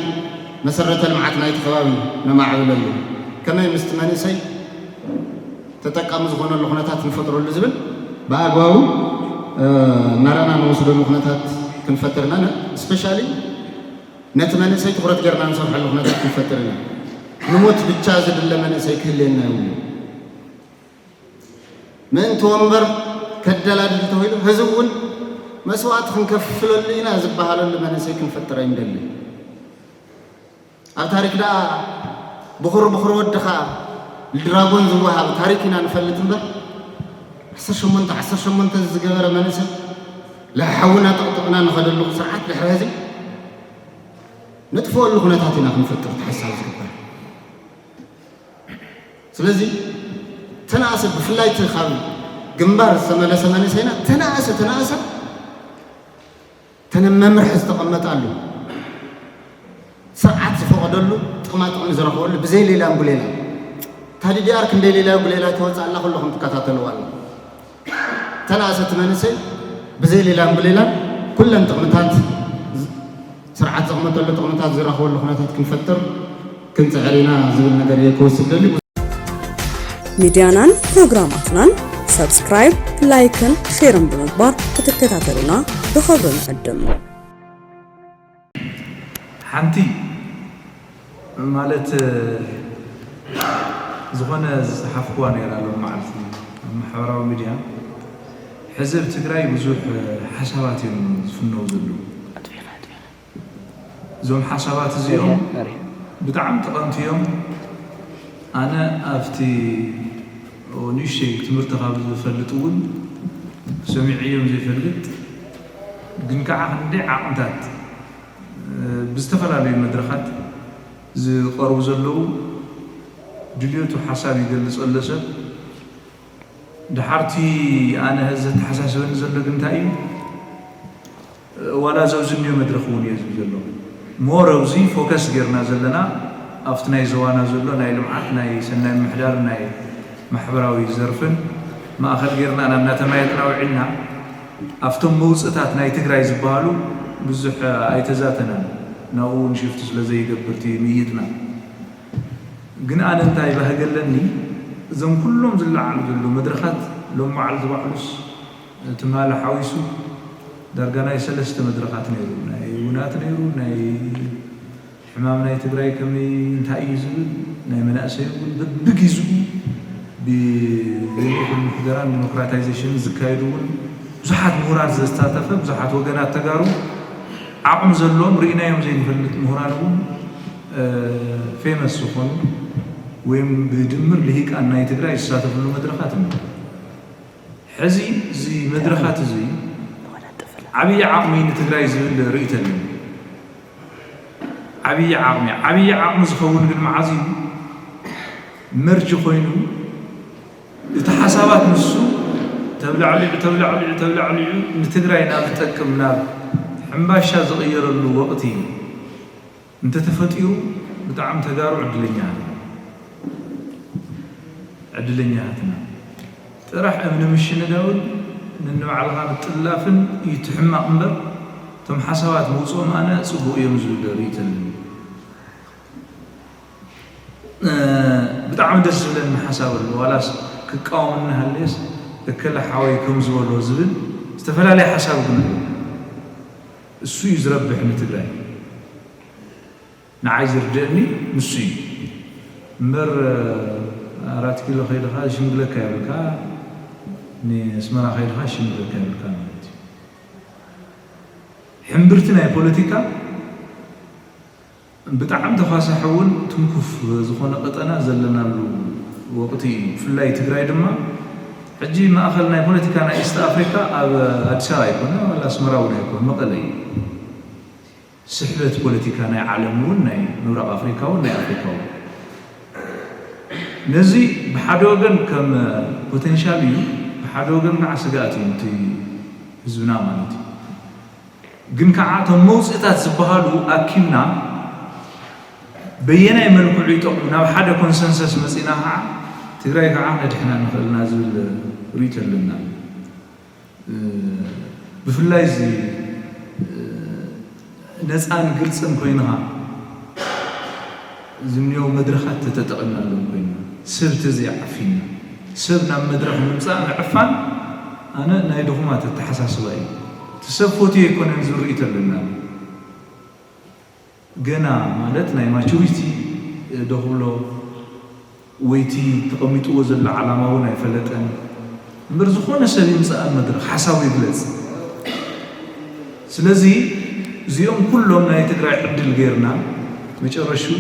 መሰረተ ልምዓት ናይቲ ከባቢ ነማዕብለሉ፣ ከመይ ምስቲ መንእሰይ ተጠቃሚ ዝኾነሉ ኩነታት ንፈጥረሉ ዝብል ብኣግባቡ እናረኣና ንወስደሉ ኩነታት ክንፈጥር ኢና። ስፔሻሊ ነቲ መንእሰይ ትኹረት ጌርና ንሰርሐሉ ኩነታት ክንፈጥር ኢና። ንሞት ብቻ ዝድለ መንእሰይ ክህልየና የብሉ። ምእንቲ ወንበር ከደላድል ተባሂሉ ህዝቢ እውን መስዋእቲ ክንከፍለሉ ኢና ዝበሃለሉ መንእሰይ ክንፈጥር ኣይንደልን። ኣብ ታሪክ ደኣ ብኹር ብኹር ወድኻ ንድራጎን ዝወሃብ ታሪክ ኢና ንፈልጥ እምበር ዓሰርተ ሸሞንተ ዓሰርተ ሸሞንተ ዝገበረ መንእሰይ ለሓውና ጠቕጥቕና ንኸደሉ ስርዓት ድሕሪ ሕዚ ነጥፍኦሉ ኩነታት ኢና ክንፈጥር ተሓሳብ ዝግበር። ስለዚ ተናእሰ ብፍላይ እቲ ካብ ግንባር ዝተመለሰ መንእሰይና ተናእሰ ተናእሰ ተነ መምርሒ ዝተቐመጣሉ ስርዓት ዝፈቐደሉ ጥቕማ ጥቕሚ ዝረኽበሉ ብዘይ ሌላን ጉሌላን ታዲዲኣር ክንደይ ሌላ ጉሌላ ተወፅእ ኣላ ኩለኹም ትከታተልዋ ኣለ ተናእሰ እቲ መንእሰይ ብዘይ ሌላን ጉሌላን ኩለን ጥቕምታት ስርዓት ዘቕመጠሉ ጥቕምታት ዝረኽበሉ ኩነታት ክንፈጥር ክንፅዕር ኢና ዝብል ነገር እየ ክወስድ ደሊ። ሚድያናን ፕሮግራማትናን ሳብስክራይብ፣ ላይክን ሼርን ብምግባር ክትከታተሉና ብኽብሪ ንዕድም። ሓንቲ ማለት ዝኾነ ዝፀሓፍኩዋ ነይራ ሎም መዓልቲ ኣብ ማሕበራዊ ሚድያ ሕዚ ኣብ ትግራይ ብዙሕ ሓሳባት እዮም ዝፍነው ዘለዉ እዞም ሓሳባት እዚኦም ብጣዕሚ ጠቐምቲ እዮም። ኣነ ኣብቲ ንእሽተይ ትምህርቲ ካብ ዝፈልጥ እውን ሰሚዐዮም ዘይፈልጥ ግን ከዓ ክንደይ ዓቕምታት ብዝተፈላለዩ መድረኻት ዝቐርቡ ዘለዉ ድልየቱ ሓሳብ ይገልፅ ኣሎ ሰብ ድሓርቲ ኣነ ዘተሓሳስበኒ ዘሎ ግን እንታይ እዩ ዋላ ዘብዚ እኒኦ መድረኽ እውን እየ ዝብል ዘሎ more ኣብዚ focus ጌርና ዘለና ኣብቲ ናይ ዞባና ዘሎ ናይ ልምዓት ናይ ሰናይ ምምሕዳር ናይ ማሕበራዊ ዘርፍን ማእኸል ጌርና ናብ እናተማየጥና ውዒልና ኣብቶም መውፅእታት ናይ ትግራይ ዝበሃሉ ብዙሕ ኣይተዛተናን ናብኡ እውን ሽፍቲ ስለ ዘይገብር እቲ ምይጥና ግን ኣነ እንታይ ባህጊ ኣለኒ እዞም ኩሎም ዝለዓሉ ዘለዉ መድረኻት ሎም መዓልቲ ባዕሉስ ትማሊ ሓዊሱ ዳርጋ ናይ ሰለስተ መድረኻት ነይሩ ናይ ውናት ነይሩ ናይ ሕማም ናይ ትግራይ ከመይ እንታይ እዩ ዝብል ናይ መናእሰይ እውን በብጊዝኡ ብልኡኹል ምሕደራን ዲሞክራታይዜሽንን ዝካየዱ እውን ብዙሓት ምሁራት ዘሳተፈ ብዙሓት ወገናት ተጋሩ ዓቕሚ ዘለዎም ርኢናዮም ዘይንፈልጥ ምሁራን እውን famous ዝኾኑ ወይም ብድምር ልሂቃን ናይ ትግራይ ዝሳተፍሉ መድረኻት እኒ ሕዚ እዚ መድረኻት እዚ ዓብዪ ዓቕሚ ንትግራይ ዝብል ርእይቶ ኣለኒ ዓብዪ ዓቕሚ ዓብዪ ዓቕሚ ዝኸውን ግን መዓዝ እዩ መርጅ ኮይኑ እቲ ሓሳባት ንሱ ተብላዕሊዑ ተብላዕሊዑ ተብላዕሊዑ ንትግራይ ናብ ዝጠቅም ናብ ሕምባሻ ዝቕየረሉ ወቕቲ እንተተፈጢሩ ብጣዕሚ ተጋሩ ዕድለኛታት ዕድለኛታትና ጥራሕ እምኒ ምሽንዳውን ንንባዕልኻ ምጥላፍን እዩ እቲ ሕማቕ እምበር እቶም ሓሳባት ምውፅኦም ኣነ ፅቡቕ እዮም ዝብል ርእይቶ ኣለኒ። ብጣዕሚ ደስ ዝብለኒ ሓሳብ ኣሎ ዋላስ ክቃወም እናሃለየስ እከለ ሓወይ ከም ዝበሎ ዝብል ዝተፈላለየ ሓሳብ ግን ኣሎ እሱ እዩ ዝረብሕ ንትግራይ ንዓይ ዝርድእኒ ንሱ እዩ እምበር ኣራት ኪሎ ከይድኻ ዝሽምግለካ የብልካ ንስመራ ከይድኻ ዝሽምግለካ የብልካ ማለት እዩ ሕምብርቲ ናይ ፖለቲካ ብጣዕሚ ተኳሳሒ እውን ትንኩፍ ዝኾነ ቀጠና ዘለናሉ ወቕቲ እዩ። ብፍላይ ትግራይ ድማ ሕጂ ማእኸል ናይ ፖለቲካ ናይ ኢስት ኣፍሪካ ኣብ ኣዲስ ኣበባ ኣይኮነ፣ ዋላ ኣስመራ እውን ኣይኮነ፣ መቐለ እዩ። ስሕበት ፖለቲካ ናይ ዓለም እውን ናይ ምብራቕ ኣፍሪካ እውን ናይ ኣፍሪካ እውን። ነዚ ብሓደ ወገን ከም ፖቴንሻል እዩ፣ ብሓደ ወገን ከዓ ስግኣት እዩ ነቲ ህዝብና ማለት እዩ። ግን ከዓ እቶም መውፅእታት ዝበሃሉ ኣኪብና በየናይ መልክዑ ይጠቕሙ ናብ ሓደ ኮንሰንሰስ መፂና ከዓ ትግራይ ከዓ ነድሕና ንኽእልና ዝብል ርእይቶ ኣለና። ብፍላይ እዚ ነፃን ግልፅን ኮይንኻ ዝንየው መድረኻት ተተጠቐምናሎም ኮይና ሰብ ተዘይዓፊና ሰብ ናብ መድረኽ ምምፃእ ምዕፋን ኣነ ናይ ድኹማት ኣተሓሳስባ እዩ። እቲ ሰብ ፈትዮ ኣይኮነን ዝብል ርእይቶ ኣለና። ገና ማለት ናይ ማቹሪቲ ዶ ክብሎ ወይ እቲ ተቐሚጥዎ ዘሎ ዓላማ እውን ኣይፈለጠን እምበር ዝኾነ ሰብ ይምፃእ መድረኽ ሓሳቡ ይግለፅ። ስለዚ እዚኦም ኩሎም ናይ ትግራይ ዕድል ገይርና መጨረሽኡ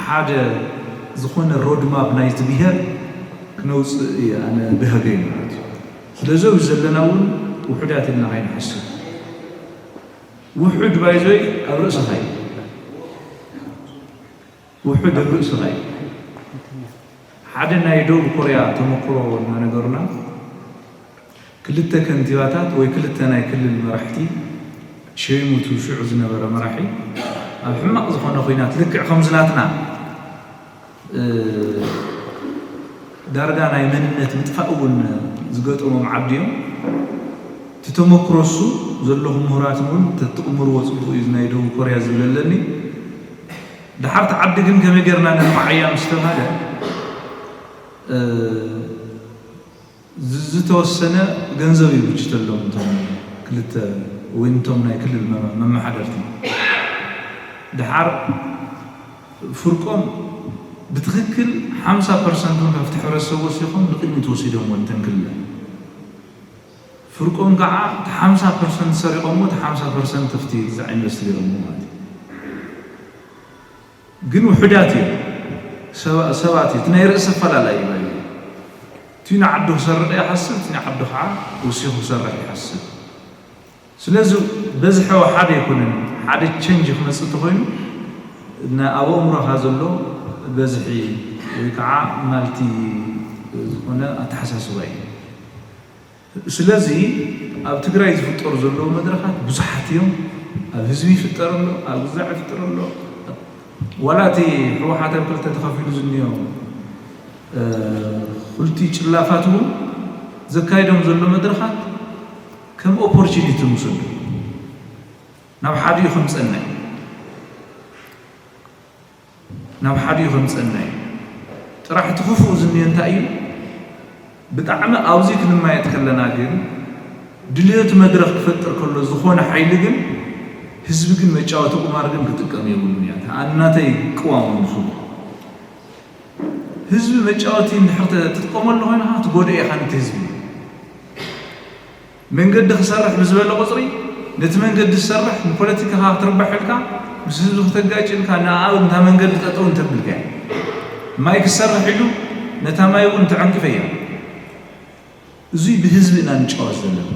ሓደ ዝኾነ ሮድማፕ ናይቲ ብሄር ክነውፅእ እየ ኣነ ብህገይ ማለት እዩ። ስለዚ ኣብዚ ዘለና እውን ውሑዳት ኢልና ከይንሓስብ ውሑድ ባይዞይ ኣብ ርእስኻ እዩ። ውሑድ ኣብ ርእስኻ እዩ። ሓደ ናይ ደቡብ ኮርያ ተመክሮ እናነገሩና ክልተ ከንቲባታት ወይ ክልተ ናይ ክልል መራሕቲ ሸይሙ እቲ ሽዑ ዝነበረ መራሒ ኣብ ሕማቕ ዝኾነ ኹናት ልክዕ ከምዚ ናትና ዳርጋ ናይ መንነት ምጥፋእ እውን ዝገጠሞም ዓዲ እዮም። እቲ ተመክሮ እሱ ዘለኹም ምሁራት እውን ተትቕምርዎ ፅቡቕ እዩ ናይ ደቡብ ኮርያ ዝብል ኣለኒ። ድሓር እቲ ዓዲ ግን ከመይ ጌርና ነልማዓያ ምስ ተባሃለ ዝተወሰነ ገንዘብ ይብጅተሎም እቶም ክልተ ወይ እቶም ናይ ክልል መመሓደርቲ ድሓር ፍርቆም ብትኽክል ሓምሳ ፐርሰንት እውን ካብቲ ሕብረተሰብ ወሲኾም ንቅድሚት ወሲዶም ወንተን ክልል ፍርቆም ከዓ እቲ ሓምሳ ፐርሰንት ሰሪቆሞ እቲ ሓምሳ ፐርሰንት ኣብቲ ግዛዕ ኢንቨስት ገይሮሞ ማለት እዩ። ግን ውሑዳት እዮም ሰባት እዩ እቲ ናይ ርእሲ ኣፈላላይ እዩ። እቲ ንዓዱ ክሰርቕ ይሓስብ እቲ ንዓዱ ከዓ ወሲኹ ክሰርሕ ይሓስብ። ስለዚ በዝሐ ሓደ ኣይኮነን ሓደ ቸንጅ ክመፅእ እንተኮይኑ ኣብ ኣእምሮኻ ዘሎ በዝሒ ወይ ከዓ ማልቲ ዝኾነ ኣተሓሳስባ እዩ። ስለዚ ኣብ ትግራይ ዝፍጠሩ ዘለዉ መድረኻት ብዙሓት እዮም። ኣብ ህዝቢ ይፍጠር ኣሎ፣ ኣብ ግዛዕ ይፍጠር ኣሎ። ዋላ እቲ ህወሓት ኣብ ክልተ ተኸፊሉ ዝኒኦ ክልቲ ጭላፋት እውን ዘካይዶም ዘሎ መድረኻት ከም ኦፖርቹኒቲ ንውሰዱ። ናብ ሓዲኡ ከምፀና እዩ። ናብ ሓዲኡ ከምፀና እዩ። ጥራሕ እቲ ክፉእ ዝኒኦ እንታይ እዩ? ብጣዕሚ ኣብዚ ክንማየጥ ከለና ግን ድልዮት መድረኽ ክፈጥር ከሎ ዝኾነ ሓይሊ ግን ህዝቢ ግን መጫወቲ ቁማር ግን ክጥቀም የብሉን እያ። ኣናተይ ቅዋሙ ንሱ ህዝቢ መጫወቲ እንድሕር ትጥቀመሉ ኮይንካ ትጎድኦ ኢኻ ነቲ ህዝቢ። መንገዲ ክሰርሕ ብዝበለ ቁፅሪ ነቲ መንገዲ ዝሰርሕ ንፖለቲካኻ ክትርባሕ ኢልካ ምስ ህዝቢ ክተጋጭ ኢልካ ንኣብ እንታ መንገዲ ጠጠው እንተብልካ ማይ ክሰርሕ ኢሉ ነታ ማይ እውን ተዐንቅፈያ። እዙይ ብህዝቢ ኢና ንጫወት ዘለና።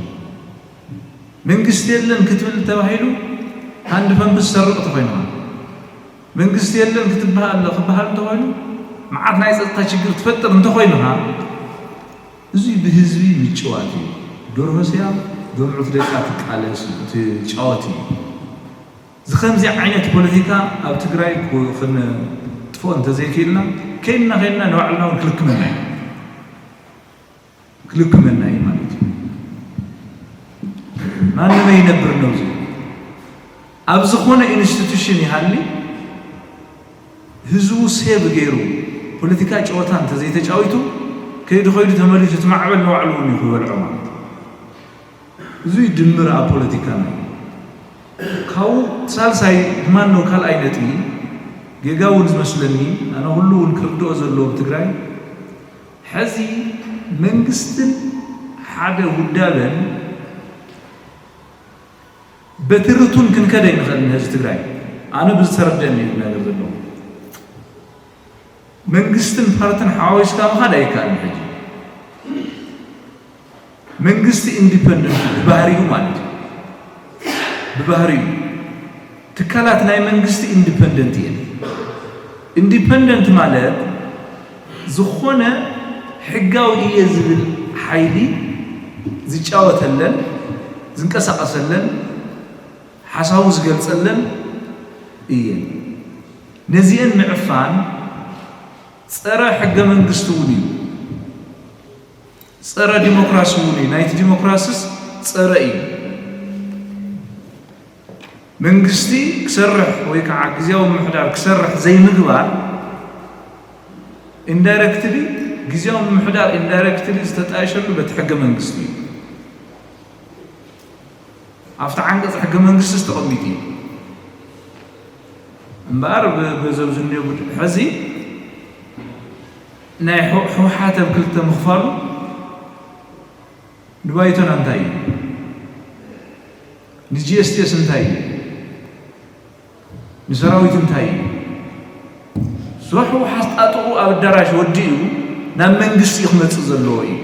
መንግስቲ የለን ክትብል ተባሂሉ ሃንድ ፐምፕ ዝሰርቕ ተኮይንኻ መንግስቲ የለን ክትበሃል ክበሃል እንተኮይኑ መዓት ናይ ፀጥታ ችግር ትፈጥር እንተኮይንኻ እዚ ብህዝቢ ምጭዋት እዩ። ዶርሆ ስያ ዶምዑት ደቃ ትቃለስ ትጫወት እዩ። ዝኸምዚ ዓይነት ፖለቲካ ኣብ ትግራይ ክትፎ እንተዘይክኢልና ከይድና ከይድና ንባዕልና እውን ክልክመና እዩ። ክልክመና እዩ ማለት እዩ። ማንም ይነብር ነው እዚ ኣብ ዝኾነ ኢንስቲቱሽን ይሃሊ ህዝቡ ሴቭ ገይሩ ፖለቲካ ጨወታ እንተዘይተጫዊቱ ከይዱ ከይዱ ተመሊሱ እቲ ማዕበል ንባዕሉ እውን እዩ ክበልዖ ማለት እዩ። እዙይ ድምር ኣብ ፖለቲካ ናይ ካብኡ ሳልሳይ ማን ነው ካልኣይ ነጥቢ ጌጋ እውን ዝመስለኒ ኣነ ኩሉ እውን ክርድኦ ዘለዎ ኣብ ትግራይ ሕዚ መንግስትን ሓደ ውዳበን በቲ ርቱን ክንከደ ይንኽእል ንህዝቢ ትግራይ። ኣነ ብዝተረደኒ እዩ ነገር ዘለዎ። መንግስትን ፓርትን ሓዋዊስካ ምኻድ ኣይከኣልን። ሕጂ መንግስቲ ኢንዲፐንደንት ብባህሪኡ ማለት እዩ። ብባህሪኡ ትካላት ናይ መንግስቲ ኢንዲፐንደንት እየን። ኢንዲፐንደንት ማለት ዝኾነ ሕጋዊ እየ ዝብል ሓይሊ ዝጫወተለን ዝንቀሳቐሰለን ሓሳቡ ዝገልጸለን እየን። ነዚአን ምዕፋን ጸረ ሕገ መንግስቲ እውን እዩ። ጸረ ዲሞክራሲ እውን እዩ። ናይቲ ዲሞክራሲስ ጸረ እዩ። መንግስቲ ክሰርሕ ወይ ከዓ ግዜያዊ ምምሕዳር ክሰርሕ ዘይምግባር ኢንዳይረክትሊ ግዜያዊ ምምሕዳር ኢንዳይረክትሊ ዝተጣየሸሉ በቲ ሕገ መንግስቲ እዩ። ኣብቲ ዓንቀፅ ሕገ መንግስቲ ዝተቐሚጡ እዩ። እምበኣር በዘብዝኒዮ ሕዚ ናይ ህወሓት ኣብ ክልተ ምኽፋሉ ንባይቶና እንታይ እዩ? ንጂኤስቲኤስ እንታይ እዩ? ንሰራዊት እንታይ እዩ? ሶ ህወሓት ጣጥቑ ኣብ ኣዳራሽ ወዲኡ ናብ መንግስቲ እዩ ክመፅእ ዘለዎ እዩ።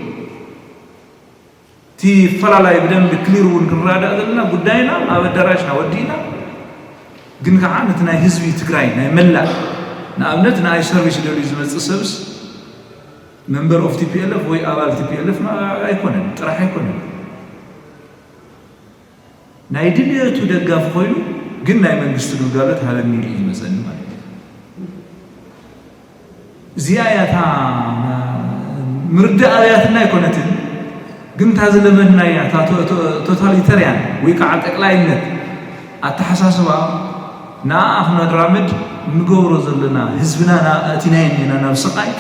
እቲ ፈላላይ ብደንብ ክሊር እውን ክንረዳእ ዘለና ጉዳይና ኣብ ኣዳራሽና ወዲእና፣ ግን ከዓ ነቲ ናይ ህዝቢ ትግራይ ናይ መላእ ንኣብነት ንኣይ ሰርቪስ ደልዩ ዝመፅእ ሰብስ መንበር ኦፍ ቲፒኤልኤፍ ወይ ኣባል ቲፒኤልኤፍ ኣይኮነን፣ ጥራሕ ኣይኮነን። ናይ ድልየቱ ደጋፊ ኮይኑ ግን ናይ መንግስቲ ግልጋሎት ሃበኒ ኢሉ እዩ ዝመፀኒ ማለት እዩ። እዚኣ እያ እታ ምርዳእ ኣብያትና ኣይኮነትን፣ ግን እታ ዝለመድናያ እታ ቶታሊተርያን ወይ ከዓ ጠቅላይነት ኣተሓሳስባ ንኣ ክነራምድ እንገብሮ ዘለና ህዝብና ኣእቲናዮ እኒና ናብ ስቃይ።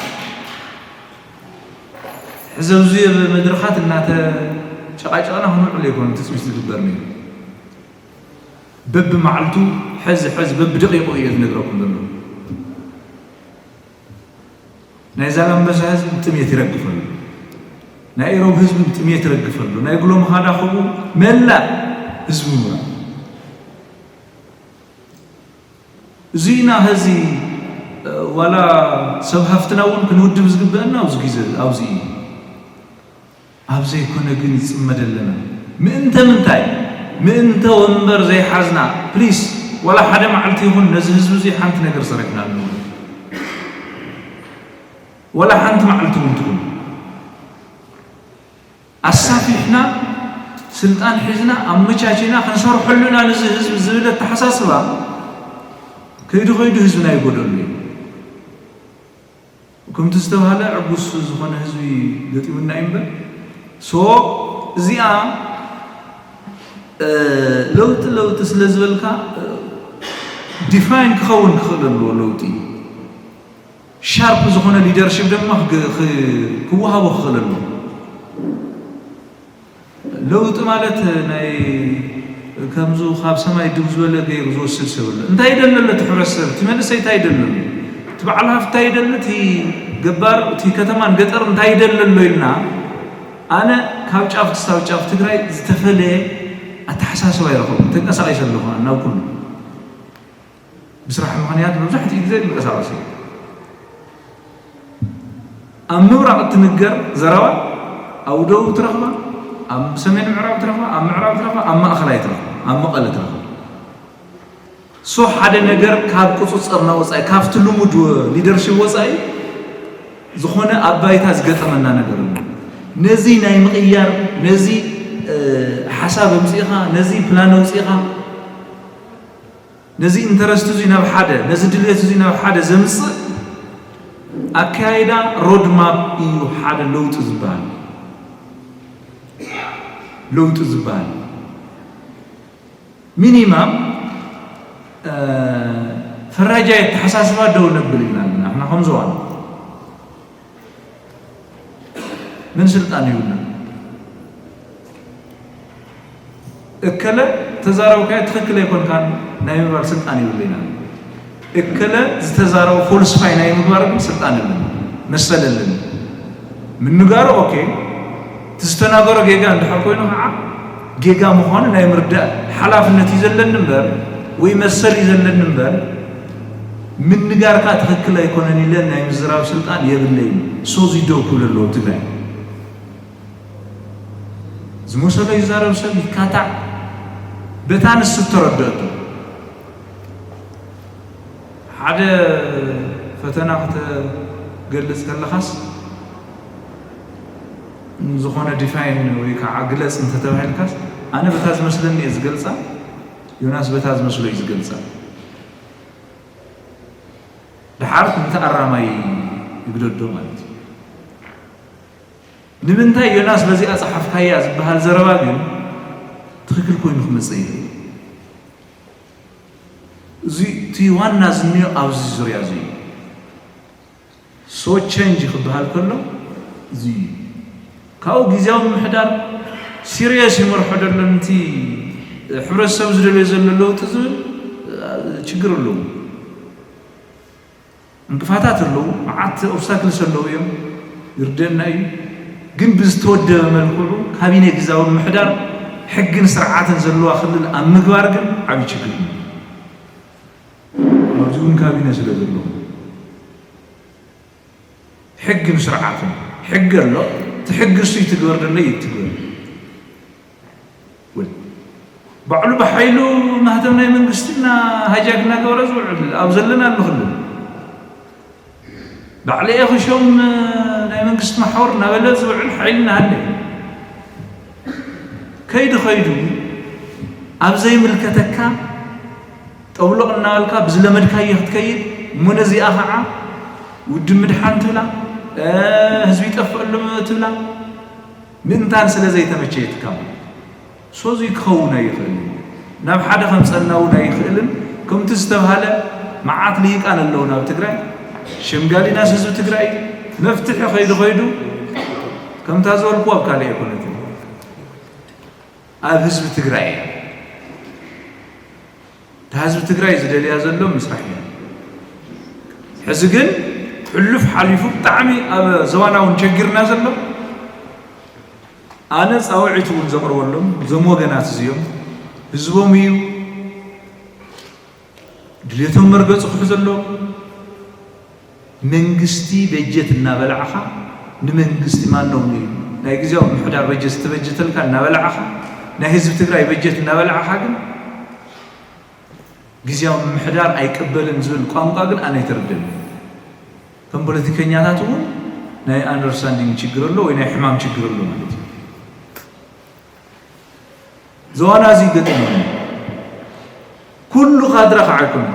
ሕዚ ኣብዚ መድረኻት እናተጨቃጨቅና ክንውዕል ኣይኮነ ትፅቢት ዝግበር ነይሩ። በቢ መዓልቱ ሕዚ ሕዚ በቢ ደቂቁ እየ ዝነግረኩም ዘሎ። ናይ ዛላምበሳ ህዝቢ ጥሜት ይረግፈሉ፣ ናይ ኢሮብ ህዝቢ ጥሜት ይረግፈሉ፣ ናይ ጉሎምኻዳ ከምኡ መላእ ህዝቢ ምራ እዚና ኸዚ ዋላ ሰብ ሃፍትና እውን ክንውድብ ዝግበአና ኣብዚ ግዜ ኣብዚ እዩ። ኣብ ዘይኮነ ግን ይፅመደለና። ምእንተ ምንታይ? ምእንተ ወንበር ዘይሓዝና። ፕሊስ ዋላ ሓደ መዓልቲ ይኹን ነዚ ህዝቢ እዚ ሓንቲ ነገር ሰሪሕና ኣሎ? ዋላ ሓንቲ መዓልቲ እውን ትኹን ኣሳፊሕና ስልጣን ሒዝና ኣመቻችና ክንሰርሐሉ ኢና ነዚ ህዝቢ ዝብል ኣተሓሳስባ ከይዱ ከይዱ ህዝብና ይጎደሉ እዩ። ከምቲ ዝተባህለ ዕጉስ ዝኾነ ህዝቢ ገጢሙና እዩ እምበር። ሶ እዚኣ ለውጢ ለውጢ ስለ ዝበልካ ዲፋይን ክኸውን ክኽእል ኣለዎ ለውጢ። ሻርፕ ዝኾነ ሊደርሽፕ ድማ ክወሃቦ ክኽእል ኣለዎ። ለውጢ ማለት ናይ ከምዚ ካብ ሰማይ ድው ዝበለ ገይሩ ዝወስድ ሰብ ኣሎ። እንታይ ይደሊ ኣሎ እቲ ሕብረተሰብ? እቲ መንእሰይ እንታይ ይደሊ ኣሎ? እቲ በዓል ሃፍቲ እንታይ ይደሊ? እቲ ገባር እቲ ከተማን ገጠር እንታይ ይደሊ ኣሎ ኢልና ኣነ ካብ ጫፍ ክሳብ ጫፍ ትግራይ ዝተፈለየ ኣተሓሳስባ ይረኸቡ ተንቀሳቒሰ ኣለኹ ናብ ኩሉ ብስራሕ ምኽንያት መብዛሕትኡ ግዜ ይንቀሳቐስ እዩ። ኣብ ምብራቕ እትንገር ዘረባ ኣብ ደቡብ ትረኽባ፣ ኣብ ሰሜን ምዕራብ ትረኽባ፣ ኣብ ምዕራብ ትረኽባ፣ ኣብ ማእኸላይ ትረኽባ፣ ኣብ መቐለ ትረኽባ። ሶ ሓደ ነገር ካብ ቁፅፅርና ወፃኢ ካብቲ ልሙድ ሊደርሽፕ ወፃኢ ዝኾነ ኣብ ባይታ ዝገጠመና ነገር ኣሎ። ነዚ ናይ ምቕያር ነዚ ሓሳብ ኣምፂእኻ ነዚ ፕላን ኣውፂእኻ ነዚ ኢንተረስት እዙይ ናብ ሓደ ነዚ ድልየት እዙይ ናብ ሓደ ዘምፅእ ኣካይዳ ሮድ ማፕ እዩ ሓደ ለውጢ ዝበሃል። ለውጢ ዝበሃል ሚኒማም ፈራጃይ ኣተሓሳስባ ደው ነብል ኢና ኣለና ንሕና ከም ዞባና። ምን ስልጣን ይብልና እከለ ተዛረብካዮ ትኽክል ኣይኮንካን ናይ ምባል ስልጣን ይብልና። እከለ ዝተዛረበ ፎልስፋይ ናይ ምግባር ግን ስልጣን የለን መሰል የለን። ምንጋሩ ኦኬ፣ እቲ ዝተናገሮ ጌጋ እንድሕር ኮይኑ ከዓ ጌጋ ምዃኑ ናይ ምርዳእ ሓላፍነት እዩ ዘለኒ እምበር፣ ወይ መሰል እዩ ዘለኒ እምበር፣ ምንጋርካ ትኽክል ኣይኮነን ኢለ ናይ ምዝራብ ስልጣን የብለይን። ሶዚ ደው ክብል ኣለዎ ትግራይ። ዝመሰሎ ይዛረብ ሰብ ይካታዕ፣ በታ ንሱ እተረድአቶ። ሓደ ፈተና ክተገልጽ ከለኻስ፣ ዝኾነ ዲፋይን ወይ ከዓ ግለጽ እንተተባሂልካስ፣ ኣነ በታ ዝመስለኒ እየ ዝገልጻ፣ ዮናስ በታ ዝመስሎ እዩ ዝገልጻ። ደሓር ምተኣራማይ ይግደዶ ማለት እዩ። ንምንታይ ዮናስ በዚኣ ጸሓፍካያ ዝበሃል ዘረባ ግን ትኽክል ኮይኑ ክመጽእ ይኽእል። እዚ እቲ ዋና ዝንዮ ኣብዚ ዙርያ እዚ እዩ። ሶ ቸንጅ ክበሃል ከሎ እዚ እዩ። ካብኡ ግዜያዊ ምምሕዳር ሲሪየስ ይመርሖ ደሎ ነቲ ሕብረተሰብ ዝደልዮ ዘሎ ለውጢ ዝብል ችግር ኣለዎ። እንቅፋታት ኣለዉ፣ መዓት ኦብስታክልስ ኣለዉ እዮም፣ ይርደና እዩ። ግን ብዝተወደበ መልክዑ ካቢነ ግዛዊ ምምሕዳር ሕግን ስርዓትን ዘለዋ ክልል ኣብ ምግባር ግን ዓብዪ ችግር እዩ። ኣብዚ እውን ካቢነ ስለ ዘለዎ ሕግን ስርዓትን፣ ሕጊ ኣሎ፣ እቲ ሕጊ እሱ ይትግበር ደሎ ይትግበር። ወይ ባዕሉ ብሓይሉ ማህተም ናይ መንግስትና ሃጃክ እናገበረ ዝውዕል ኣብ ዘለና ኣሎ ክልል። ባዕለየ ክሾም ናይ መንግስቲ መሓውር እናበለ ዝውዕል ሓይሊ እናሃለ እዩ። ከይዱ ከይዱ ኣብ ዘይምልከተካ ጠውሎቕ እናበልካ ብዝለመድካዮ ክትከይድ እሞ ነዚኣ ከዓ ውድብ ምድሓን ትብላ፣ ህዝቢ ይጠፍእ ኣሎ ትብላ። ምእንታን ስለ ዘይተመቸየትካ ማለት ሶዚ ክኸውን ኣይኽእልን፣ ናብ ሓደ ከምፀና እውን ኣይኽእልን። ከምቲ ዝተብሃለ መዓት ልሂቃን ኣለዉ ናብ ትግራይ ሸምጋሊናስ ህዝቢ ትግራይ መፍትሒ ከይዱ ከይዱ ከምታ ዝበልኩ ኣብ ካልእ ኣይኮነትን፣ ኣብ ህዝቢ ትግራይ እያ። እታ ህዝቢ ትግራይ ዝደልያ ዘሎ ምስራሕ እያ። ሕዚ ግን ሕሉፍ ሓሊፉ ብጣዕሚ ኣብ ዘዋና እውን ቸጊርና ዘሎ ኣነ ፃውዒት እውን ዘቕርበሎም እዞም ወገናት እዚኦም ህዝቦም እዩ ድሌቶም መርገፂ ክሕዘሎም መንግስቲ በጀት እናበላዕኻ ንመንግስቲ ማነው ናይ ግዜያዊ ምሕዳር በጀት ዝተበጀተልካ እናበላዕኻ ናይ ህዝቢ ትግራይ በጀት እናበላዕኻ ግን ግዜያዊ ምምሕዳር ኣይቅበልን ዝብል ቋንቋ ግን ኣነ ኣይተረደኒ። ከም ፖለቲከኛታት እውን ናይ ኣንደርስታንዲንግ ችግር ኣሎ ወይ ናይ ሕማም ችግር ኣሎ ማለት እዩ። ዘዋና እዚ ይገጥም ኩሉ ካድራ ከዓ ኣይኮነ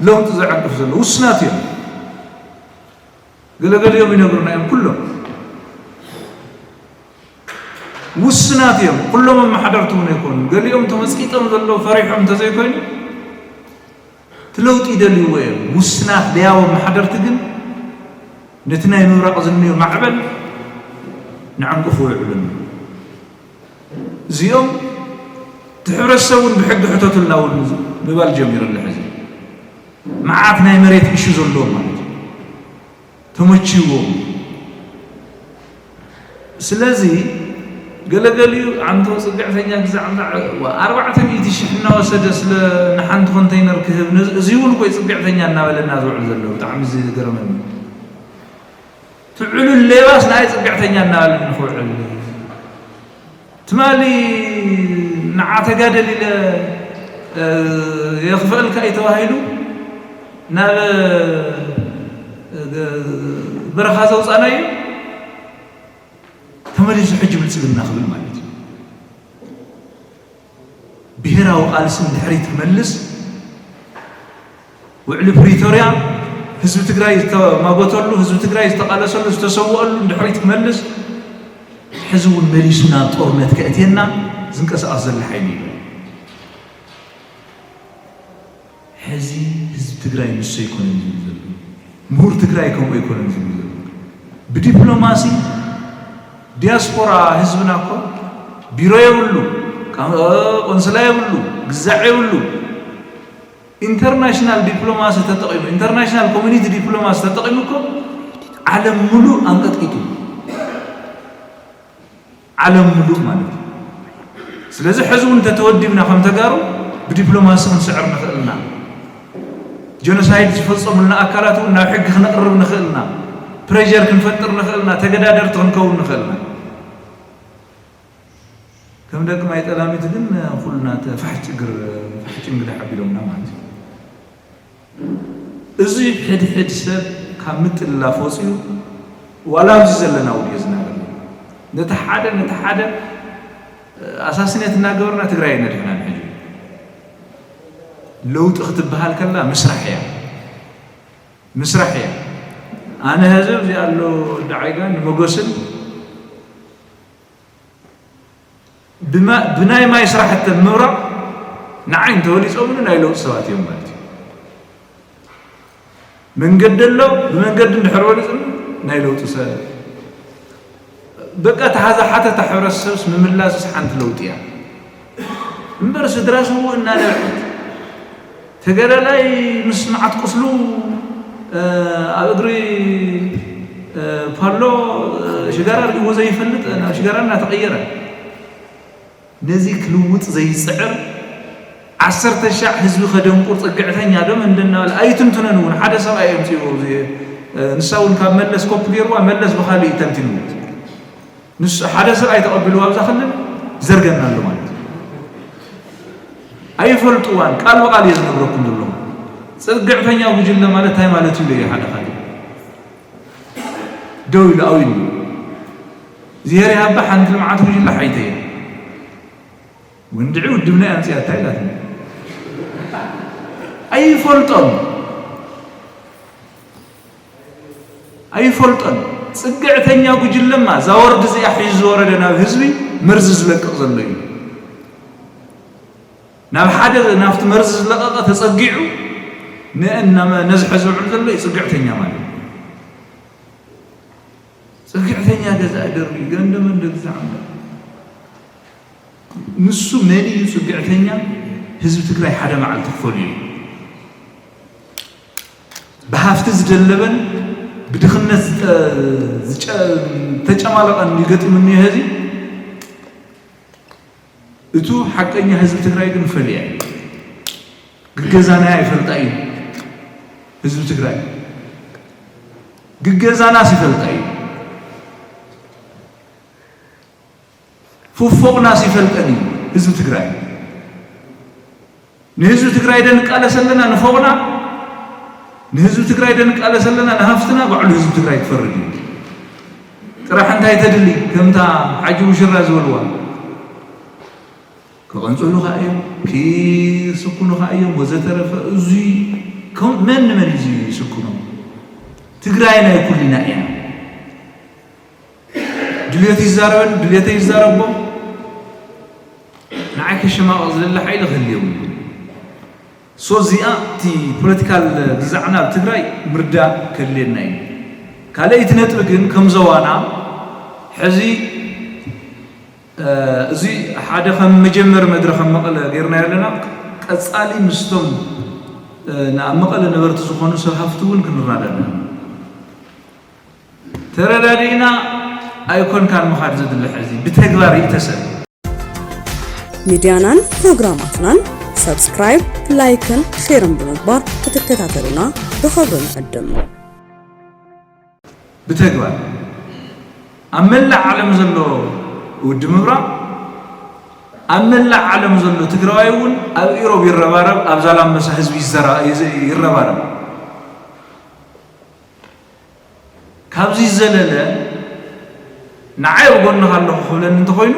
ለውጢ ዘዕቅፍ ዘሎ ውስናት እዮም። ገለገሊኦም ይነግሩና እዮም ኩሎም ውስናት እዮም። ኩሎም ኣመሓደርቲ እውን ኣይኮኑ። ገሊኦም ተመፅቂጦም ዘለዉ ፈሪሖም እንተዘይኮይኑ እቲ ለውጢ ይደልይዎ እዮም። ውስናት ለያዊ ኣመሓደርቲ ግን ነቲ ናይ ምብራቕ ዝንዮ ማዕበል ንዓንቅፍዎ ይውዕሉን እዚኦም እቲ ሕብረተሰብ እውን ብሕጊ ሕተቱልና እውን ምባል ጀሚሩ ኣሎ። ሕዚ መዓት ናይ መሬት ኢሹ ዘለዎም ማለት እዩ ተመችዎም። ስለዚ ገለገሊኡ ኣንቶ ፅግዕተኛ ግዛዕ ምዛዕ ኣርባዕተ ሚእቲ ሽሕ እናወሰደ ስለ ንሓንቲ ኮንተይነር ክህብ እዚ እውን ኮይ ፅግዕተኛ እናበለና ዝውዕል ዘሎ ብጣዕሚ ዝገርመኒ ትዕሉ ሌባስ ንኣይ ፅግዕተኛ እናበለኒ ክውዕል ትማሊ ንዓ ተጋደል ኢለ የኽፍአልካ እዩ ተባሂሉ ናብ በረኻ ዘውፃናዮ ተመሊሱ ሕጂ ብልፅግና ክብል ማለት እዩ። ብሄራዊ ቃልሲ ንድሕሪት ክመልስ ውዕሊ ፕሪቶርያ ህዝቢ ትግራይ ዝተማጎተሉ ህዝቢ ትግራይ ዝተቃለሰሉ ዝተሰወአሉ ንድሕሪት ክመልስ ሕዚ እውን መሊሱ ናብ ጦርነት ከእትየና ዝንቀሳቀስ ዘሎ ሓይሊ እዩ። ሕዚ ህዝቢ ትግራይ ንሱ ኣይኮነን ዝብል ዘሎ ምሁር ትግራይ ከምኡ ኣይኮነን ዝብል ዘሎ ብዲፕሎማሲ ዲያስፖራ ህዝብና እኮ ቢሮ የብሉ፣ ቆንስላ የብሉ፣ ግዛዕ የብሉ። ኢንተርናሽናል ዲፕሎማሲ ተጠቂሙ ኢንተርናሽናል ኮሚኒቲ ዲፕሎማሲ ተጠቂሙ እኮ ዓለም ሙሉእ ኣንቀጥቂጡ ዓለም ሙሉእ ማለት እዩ። ስለዚ ሕዚ እውን እንተተወዲብና ከም ተጋሩ ብዲፕሎማሲ ክንስዕር ንኽእል ኢና። ጀኖሳይድ ዝፈጸሙልና ኣካላት እውን ናብ ሕጊ ክነቕርብ ንኽእል ኢና። ፕሬር ክንፈጥር ንኽእል ኢና። ተገዳደርቲ ክንከውን ንኽእል ኢና። ከም ደቂ ማይ ጠላሚት ግን ኩልና ተ-፣ ፋሕ ጭግር፣ ፋሕ ጭንግዳሕ ኣቢሎምና ማለት እዩ። እዚ ሕድሕድ ሰብ ካብ ምጥልላፍ ወፂኡ ዋላ ኣብዚ ዘለና እውን እዩ ዝናገር። ነቲ ሓደ፣ ነቲ ሓደ ኣሳሲኔት እናገበርና ትግራይ ነድሕና ንሕጂ። ለውጢ ክትበሃል ከላ ምስራሕ እያ። ምስራሕ እያ። ኣነ ህዝብ እዚኣ ኣሎ ወዲ ዓይጋ ንመጎስን ብማ-፣ ብናይ ማይ ስራሕቲ ምብራቕ ንዓይ እንተወሊጾምኒ ናይ ለውጢ ሰባት እዮም ማለት እዩ። መንገዲ ኣሎ፣ ብመንገዲ እንድሕር ወሊጹኒ ናይ ለውጢ ሰብ። በቃ፣ ተሓዛ ሓተታ ሕብረተሰብስ ምምላስስ ሓንቲ ለውጢ እያ። እምበር ስድራ ስውእ እናነብዐት፣ ተጋዳላይ ምስ መዓት ቁስሉ፣ እ፣ ኣብ እግሪ፣ እ፣ ፓሎ፣ እ፣ ሽጋራ ርእይዎ ዘይፈልጥ ናብ ሽጋራ እናተቐየረ፣ ነዚ ክልውጥ ዘይጽዕር፣ ዓሰርተ ሻዕ ህዝቢ ከደንቁር ጽግዕተኛ ደም እንደ እናበለ ኣይትንትነን እውን ሓደ ሰብኣይ ኣምጺኡ፣ እዚ፣ እ፣ ንሳ እውን ካብ መለስ ኮፒ ገይርዋ፣ መለስ ብኻሊእ ተንቲንዎ። ንሱ ሓደ ሰብኣይ ተቐቢልዋ ኣብዛ ክልል ዘርገና ኣሎ ማለት እዩ። ኣይፈልጥዋን፣ ቃል ብቓል እየ ዝነግረኩም ዘለኹ። ጽግዕተኛ ጉጅለ ማለት እንታይ ማለት እዩ ኢለ እየ ሓደ ካልእ ደው ኢሉ ኣው ኢሉ። እግዚኣብሔር ይሃባ ሓንቲ ልምዓት ጉጅለ ሓይተ እየ። ወንድዒ ውድብና ኣምፅኣታ ኢላትኒ። ኣይፈልጦን። ኣይፈልጦን። ጽግዕተኛ ጉጅለማ እዛ ወርዲ እዚኣ ሒዙ ዝወረደ ናብ ህዝቢ መርዚ ዝለቅቕ ዘሎ እዩ። ናብ ሓደ ናብቲ መርዚ ዝለቐቐ ተጸጊዑ ን-፣ እናመ-፣ ነዝሐ ዝውዕል ዘሎ እዩ ጽግዕተኛ ማለት። ጽግዕተኛ ገዛ ደርቢ ገንደ መንደ ግዛዕ እምበር። ንሱ መን እዩ ጽግዕተኛ? ህዝቢ ትግራይ ሓደ መዓልቲ ክፈልዮ እዩ። ብሃፍቲ ዝደለበን ብድኽነት ዝጠ-፣ ዝጨ-፣ ተጨማለቐን ይገጥምኒ ህዚ እቱ ሓቀኛ ህዝቢ ትግራይ ግን ፈልያ እዩ። ግገዛና ይፈልጣ እዩ ህዝቢ ትግራይ። ግገዛናስ ይፈልጣ እዩ። ፉፎቕናስ ይፈልጠን እዩ ህዝቢ ትግራይ። ንህዝቢ ትግራይ ደንቃለስ ኣለና ንፎቕና፣ ንህዝቢ ትግራይ ደንቃለስ ኣለና ንሃፍትና፣ ባዕሉ ህዝቢ ትግራይ ክፈርድ እዩ። ጥራሕ እንታይ ተድሊ፣ ከምታ ሓጂ ውሽራ ዝበልዋ፣ ክቐንጽሉ ኸኣ እዮም፣ ክስኩኑ ኸኣ እዮም፣ ወዘተረፈ። እዙይ ከም መን ንመን እዩ ዝስኩኖ? ትግራይ ናይ ኩልና እያ። ድልዮት ይዛረበን ድልዮተ ይዛረቦ። ንዓይ ከሸማቕቕ ዝደሊ ሓይሊ ክህልዮም። ሶ እዚኣ እቲ ፖለቲካል ግዛዕና ኣብ ትግራይ ምርዳእ ከድልየና እዩ። ካልኣይቲ ነጥቢ ግን ከም ዘዋና ሕዚ፣ እ፣ እዚ ሓደ ከም መጀመሪ መድረኽ ኣብ መቐለ ጌርናዮ ኣለና። ቀጻሊ ምስቶም፣ እ፣ ንኣብ መቐለ ነበርቲ ዝኾኑ ሰብ ሃፍቲ እውን ክንራዳዳ። ተረዳዲእና ኣይኮንካን ምኻድ ዘድሊ ሕዚ ብተግባር ይእተሰብ። ሚድያናን ፕሮግራማትናን ሰብስክራይብ፣ ላይክን ሼርን ብምግባር ክትከታተሉና ብኽብሪ ንዕድም። ብተግባር ኣብ መላእ ዓለም ዘሎ ውድብ ምብራቕ፣ ኣብ መላእ ዓለም ዘሎ ትግራዋይ እውን ኣብ ኢሮብ ይረባረብ፣ ኣብ ዛላምበሳ ህዝቢ ይዘራ-፣ ይዘ-፣ ይረባረብ። ካብዚ ዘለለ ንዓይ ኣብ ጎንኻ ኣለኹ ክብለኒ እንተኾይኑ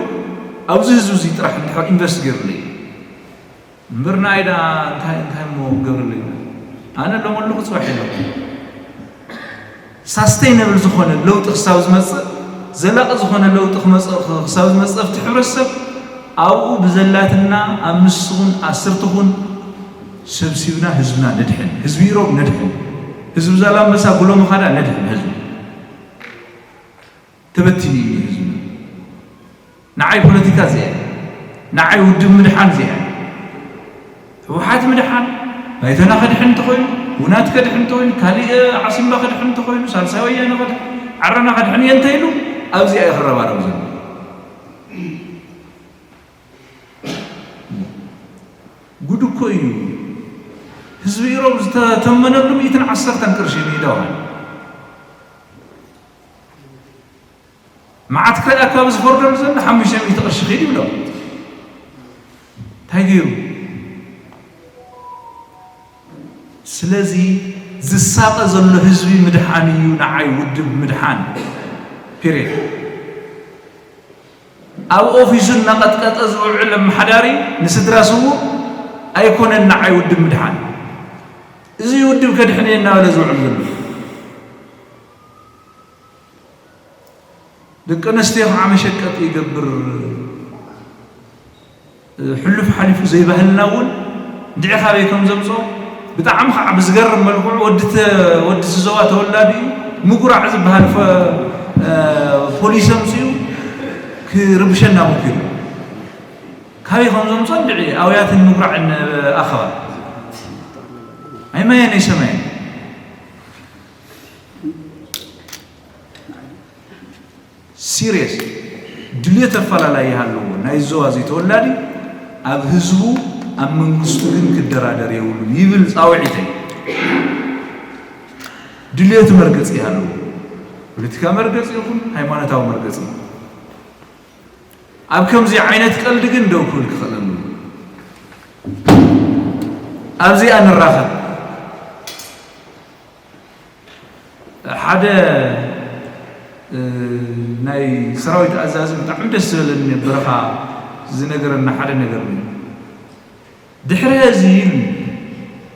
ኣብዚ ህዝቢ እዚ ጥራሕ እንድሕር ኢንቨስት ገይሩለይ እምበር ንዓይ ደኣ እንታይ እንታይ እሞ ክገብረለይ? ኣነ ሎም ኣለኹ ፅባሕ የለኹ። ሳስተይነብል ዝኾነ ለውጢ ክሳብ ዝመፅእ፣ ዘላቒ ዝኾነ ለውጢ ክመፅእ ክሳብ ዝመፅእ ኣብቲ ሕብረተሰብ ኣብኡ ብዘላትና ኣምስቲ ኹን ዓሰርተ ኹን ሰብሲብና ህዝብና ነድሕን፣ ህዝቢ ኢሮብ ነድሕን፣ ህዝቢ ዛላምበሳ ጉሎ ምኻዳ ነድሕን፣ ህዝቢ ተበቲኑ እዩ ህዝብና። ንዓይ ፖለቲካ እዚኣ እያ። ንዓይ ውድብ ምድሓን እዚኣ እያ። ህወሓት ምድሓን፣ ባይቶና ከድሕን እንተኾይኑ፣ ውናት ከድሕን እንተኾይኑ፣ ካሊእ ዓሲምባ ከድሕን እንተኾይኑ፣ ሳልሳይ ወያነ ከድሕን፣ ዓረና ከድሕን እየ እንተኢሉ ኣብዚኣ እዩ ክረባረብ ዘሎ። ጉድ እኮ እዩ። ህዝቢ ኢሮብ ዝተተመነሉ ሚእትን ዓሰርተን ቅርሺ እዩ ደዋል። መዓት ክረኣ ካብ ዝፈርደሉ ዘሎ ሓሙሽተ ሚእቲ ቅርሺ ኺድ ይብሎ። እንታይ ገይሩ? ስለዚ ዝሳቐ ዘሎ ህዝቢ ምድሓን እዩ ንዓይ ውድብ ምድሓን። ፒሪየድ። ኣብ ኦፊሱ እናቐጥቀጠ ዝውዕል ኣመሓዳሪ ንስድራ ስዉእ ኣይኮነን ንዓይ ውድብ ምድሓን። እዚ ውድብ ከድሕን እየ እናበለ ዝውዕል ዘሎ። ደቂ ኣንስትዮ ከዓ መሸቀጢ ይገብር። ሕሉፍ ሓሊፉ ዘይባህልና እውን እንድዒ ካበይ ከም ዘምፅኦ ብጣዕሚ ከዓ ብዝገርም መልክዑ ወዲ ተ- ወዲ ስዘዋ ተወላዲ እዩ። ምጉራዕ ዝበሃል ፈ- ፖሊሲ ኣምፅኡ ክርብሸና ሞኪሩ። ካበይ ከም ዘምፅኦ እንድዒ ኣውያትን ምጉራዕን ኣኸባ ኣይማየን ኣይሰማየን። ሲሪየስ ድልየት ኣፈላላይ ይሃለዎ። ናይ ዞባ እዚ ተወላዲ ኣብ ህዝቡ ኣብ መንግስቱ ግን ክደራደር የብሉን ይብል ፃውዒተይ። ድልየት መርገፂ ይሃለዎ። ፖለቲካ መርገፂ ይኹን ሃይማኖታዊ መርገፂ። ኣብ ከምዚ ዓይነት ቀልዲ ግን ደው ክብል ክኽእል ኣለዎ። ኣብዚኣ ንራኸብ። ሓደ ናይ ሰራዊት ኣዛዚ ብጣዕሚ ደስ ዝበለኒ በረኻ ዝነገረና ሓደ ነገር እዩ። ድሕሪ እዚ ኢሉ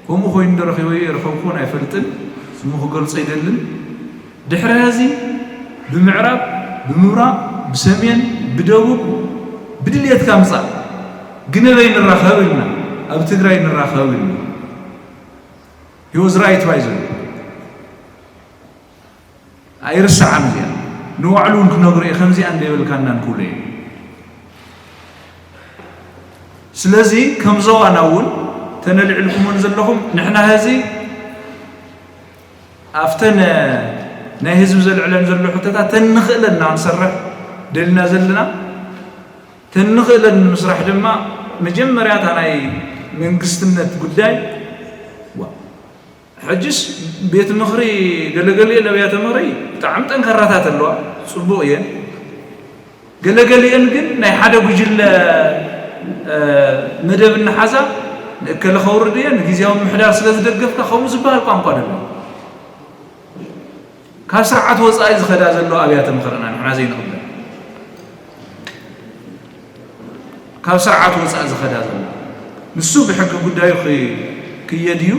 ከምኡ ኮይኑ ዶ ረኺበዮ የረኸብኩዎን ኣይፈልጥን፣ ስሙ ክገልጾ ኣይደልን። ድሕሪ እዚ ብምዕራብ፣ ብምብራቕ፣ ብሰሜን፣ ብደቡብ ብድልየትካ ምጻእ፣ ግነበይ ንራኸብ ኢልና፣ ኣብ ትግራይ ንራኸብ ኢልና። He was right ባይዘ ኣይርስዓን እዚኣ ንባዕሉ እውን ክነግሮ እየ ከምዚኣ እንደይበልካና ንክብሎ እየ። ስለዚ ከም ዞባና እውን ተነልዕልኩሞን ዘለኹም ንሕና ህዚ ኣብተን ናይ ህዝቢ ዘልዕለን ዘሎ ሕቶታት ተንኽእለና ንሰርሕ ደልና ዘለና ተንኽእለን ንምስራሕ ድማ መጀመርያ እታ ናይ መንግስትነት ጉዳይ ሕጅስ ቤት ምኽሪ ገለገሊአን ኣብያተ ምኽሪ ብጣዕሚ ጠንካራታት ኣለዋ፣ ፅቡቕ እየን። ገለገሊአን ግን ናይ ሓደ ጉጅለ መደብ እናሓዛ ንእከለ ከውርድ እየ ንግዜያዊ ምሕዳር ስለ ዝደገፍካ ከምኡ ዝበሃል ቋንቋ ደሎ ካብ ስርዓት ወፃኢ ዝኸዳ ዘሎ ኣብያተ ምኽርና ንሕና ዘይንቕበል። ካብ ስርዓት ወፃኢ ዝኸዳ ዘሎ ንሱ ብሕጊ ጉዳዩ ክየድ እዩ።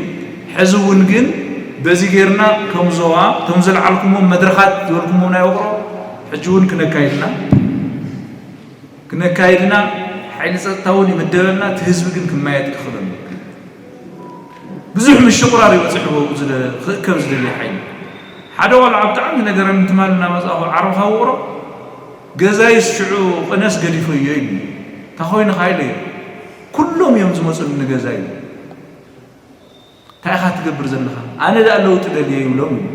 ሕዚ እውን ግን በዚ ጌርና ከም ዞባ እቶም ዘልዓልኩሞም መድረኻት ዝበልኩሞም ናይ ውቕሮ ሕጂ እውን ክነካይድና ክነካይድና ሓይሊ ፀጥታ እውን ይምደበልና እቲ ህዝቢ ግን ክማየጥ ክኽእል ኣሎ። ብዙሕ ምሽቑራር ይበፅሕዎ ክእከብ ዝደልየ ሓይሊ ሓደ ቆልዓ ብጣዕሚ ነገረን ትማል እናመፃኹ ዓረብኻ ውቕሮ ገዛይስ ሽዑ ቅነስ ገዲፈዮ ኢሉ እንታ ኮይንኻ ኢለዮ ኩሎም እዮም ዝመፁኒ ንገዛ እዩ እንታይ ኢኻ ትገብር ዘለኻ ኣነ ደኣ ለውጢ ደልየ ይብሎም እዩ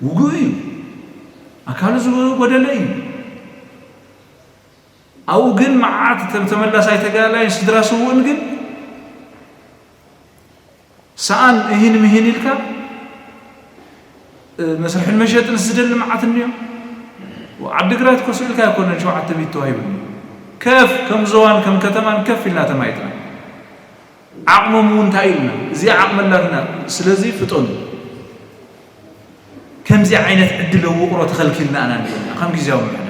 ውጉእ እዩ ኣካሉ ዝጎደለ እዩ ኣብኡ ግን መዓት ተመላሳይ ተጋላይ ስድራ ስውእን ግን ሰኣን እሂን ምሂን ኢልካ መስርሕን መሸጥን ዝደሊ መዓት እንዮ ዓዲግራት ኮስኡ ኢልካ ኣይኮነን ሸውዓተ ሚእቲ ተዋሂቡኒ ከፍ ከም ዞባን ከም ከተማን ከፍ ኢልና ተማይጥና ዓቕሞም እውን እንታይ ኢልና እዚኣ ዓቕሚ ኣላትና ስለዚ ፍጠኑ ከምዚ ዓይነት ዕድል ውቕሮ ተኸልኪልና ኣና እንዲና ከም ግዜያዊ ምሕዳር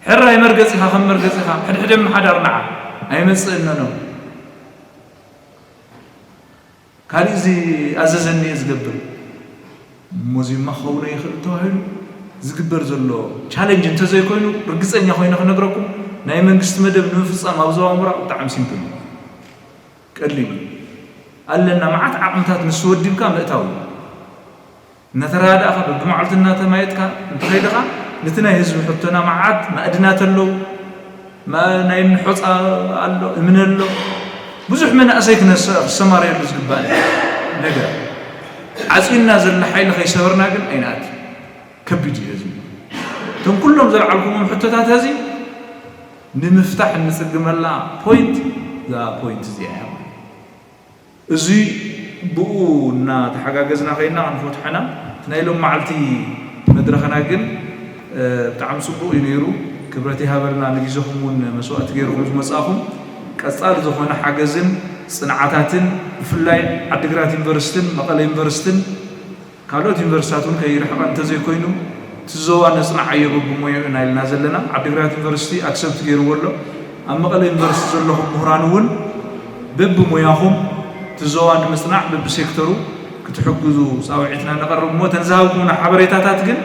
ሕራይ መርገፂኻ ከም መርገፂኻ ሕድሕደ ምሓዳር ንዓ ኣይመፅእነኖም ካሊእ እዚ ኣዘዘኒ እየ ዝገብር እሞ እዚማ ክኸውን ኣይኽእል ተባሂሉ ዝግበር ዘሎ ቻለንጅ እንተዘይኮይኑ ርግፀኛ ኮይነ ክነግረኩም ናይ መንግስቲ መደብ ንምፍፃም ኣብ ዞባ ምብራቕ ብጣዕሚ ሲምፕል እዩ ቀሊል እዩ ኣለና መዓት ዓቕምታት ንሱ ወዲብካ ምእታው እዩ እናተረዳእኻ በብመዓልቱ እናተማየጥካ እንተኸይድኻ ነቲ ናይ ህዝቢ ሕቶና መዓት ማእድናት ኣለዉ ናይ እንሖፃ ኣሎ እምነ ኣሎ ብዙሕ መናእሰይ ክሰማረየሉ ዝግባእ ነገር ዓፂና ዘለ ሓይሊ ከይሰበርና ግን ኣይንኣት ከቢድ እዩ ህዝቢ እቶም ኩሎም ዘልዓልኩሞም ሕቶታት ህዚ ንምፍታሕ እንፅግመላ ፖይንት እዛ ፖይንት እዚኣ እያ። እዚ ብኡ እናተሓጋገዝና ከይና ክንፈትሖና እቲ ናይ ሎም መዓልቲ መድረኸና ግን ብጣዕሚ ፅቡቕ እዩ ነይሩ። ክብረት ይሃበልና ንግዜኹም እውን መስዋእቲ ገይርኹም ዝመፃእኹም። ቀፃሊ ዝኾነ ሓገዝን ፅንዓታትን ብፍላይ ዓዲግራት ዩኒቨርሲቲን መቐለ ዩኒቨርሲቲን ካልኦት ዩኒቨርሲታት እውን ከይርሕቐ እንተዘይኮይኑ እቲ ዞባ ነፅንዓዮ በብሞያኡ ኢና ኢልና ዘለና። ዓዲግራት ዩኒቨርሲቲ ኣክሰፕት ገይርዎ ኣሎ። ኣብ መቐለ ዩኒቨርሲቲ ዘለኹም ምሁራን እውን በብሞያኹም እቲ ዞባ ንምፅናዕ በብሴክተሩ ክትሕግዙ ፃውዒትና ነቐርብ እሞ እተን ዝሃብኩምና ሓበሬታታት ግን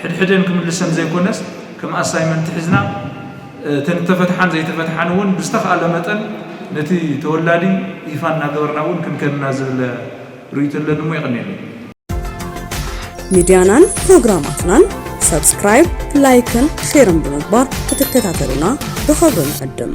ሕድሕደን ክምልሰን ዘይኮነስ ከም ኣሳይመንት ሒዝና እተን ተፈትሓን ዘይተፈትሓን እውን ብዝተኽኣለ መጠን ነቲ ተወላዲ ይፋ እናገበርና እውን ክንከድና ዝብል ርእይቶ ኣለኒ እሞ የቐንየለይ። ሚድያናን ፕሮግራማትናን ሰብስክራይብ፣ ላይክን ሼርን ብምግባር ክትከታተሉና ብኽብሪ ንዕድም።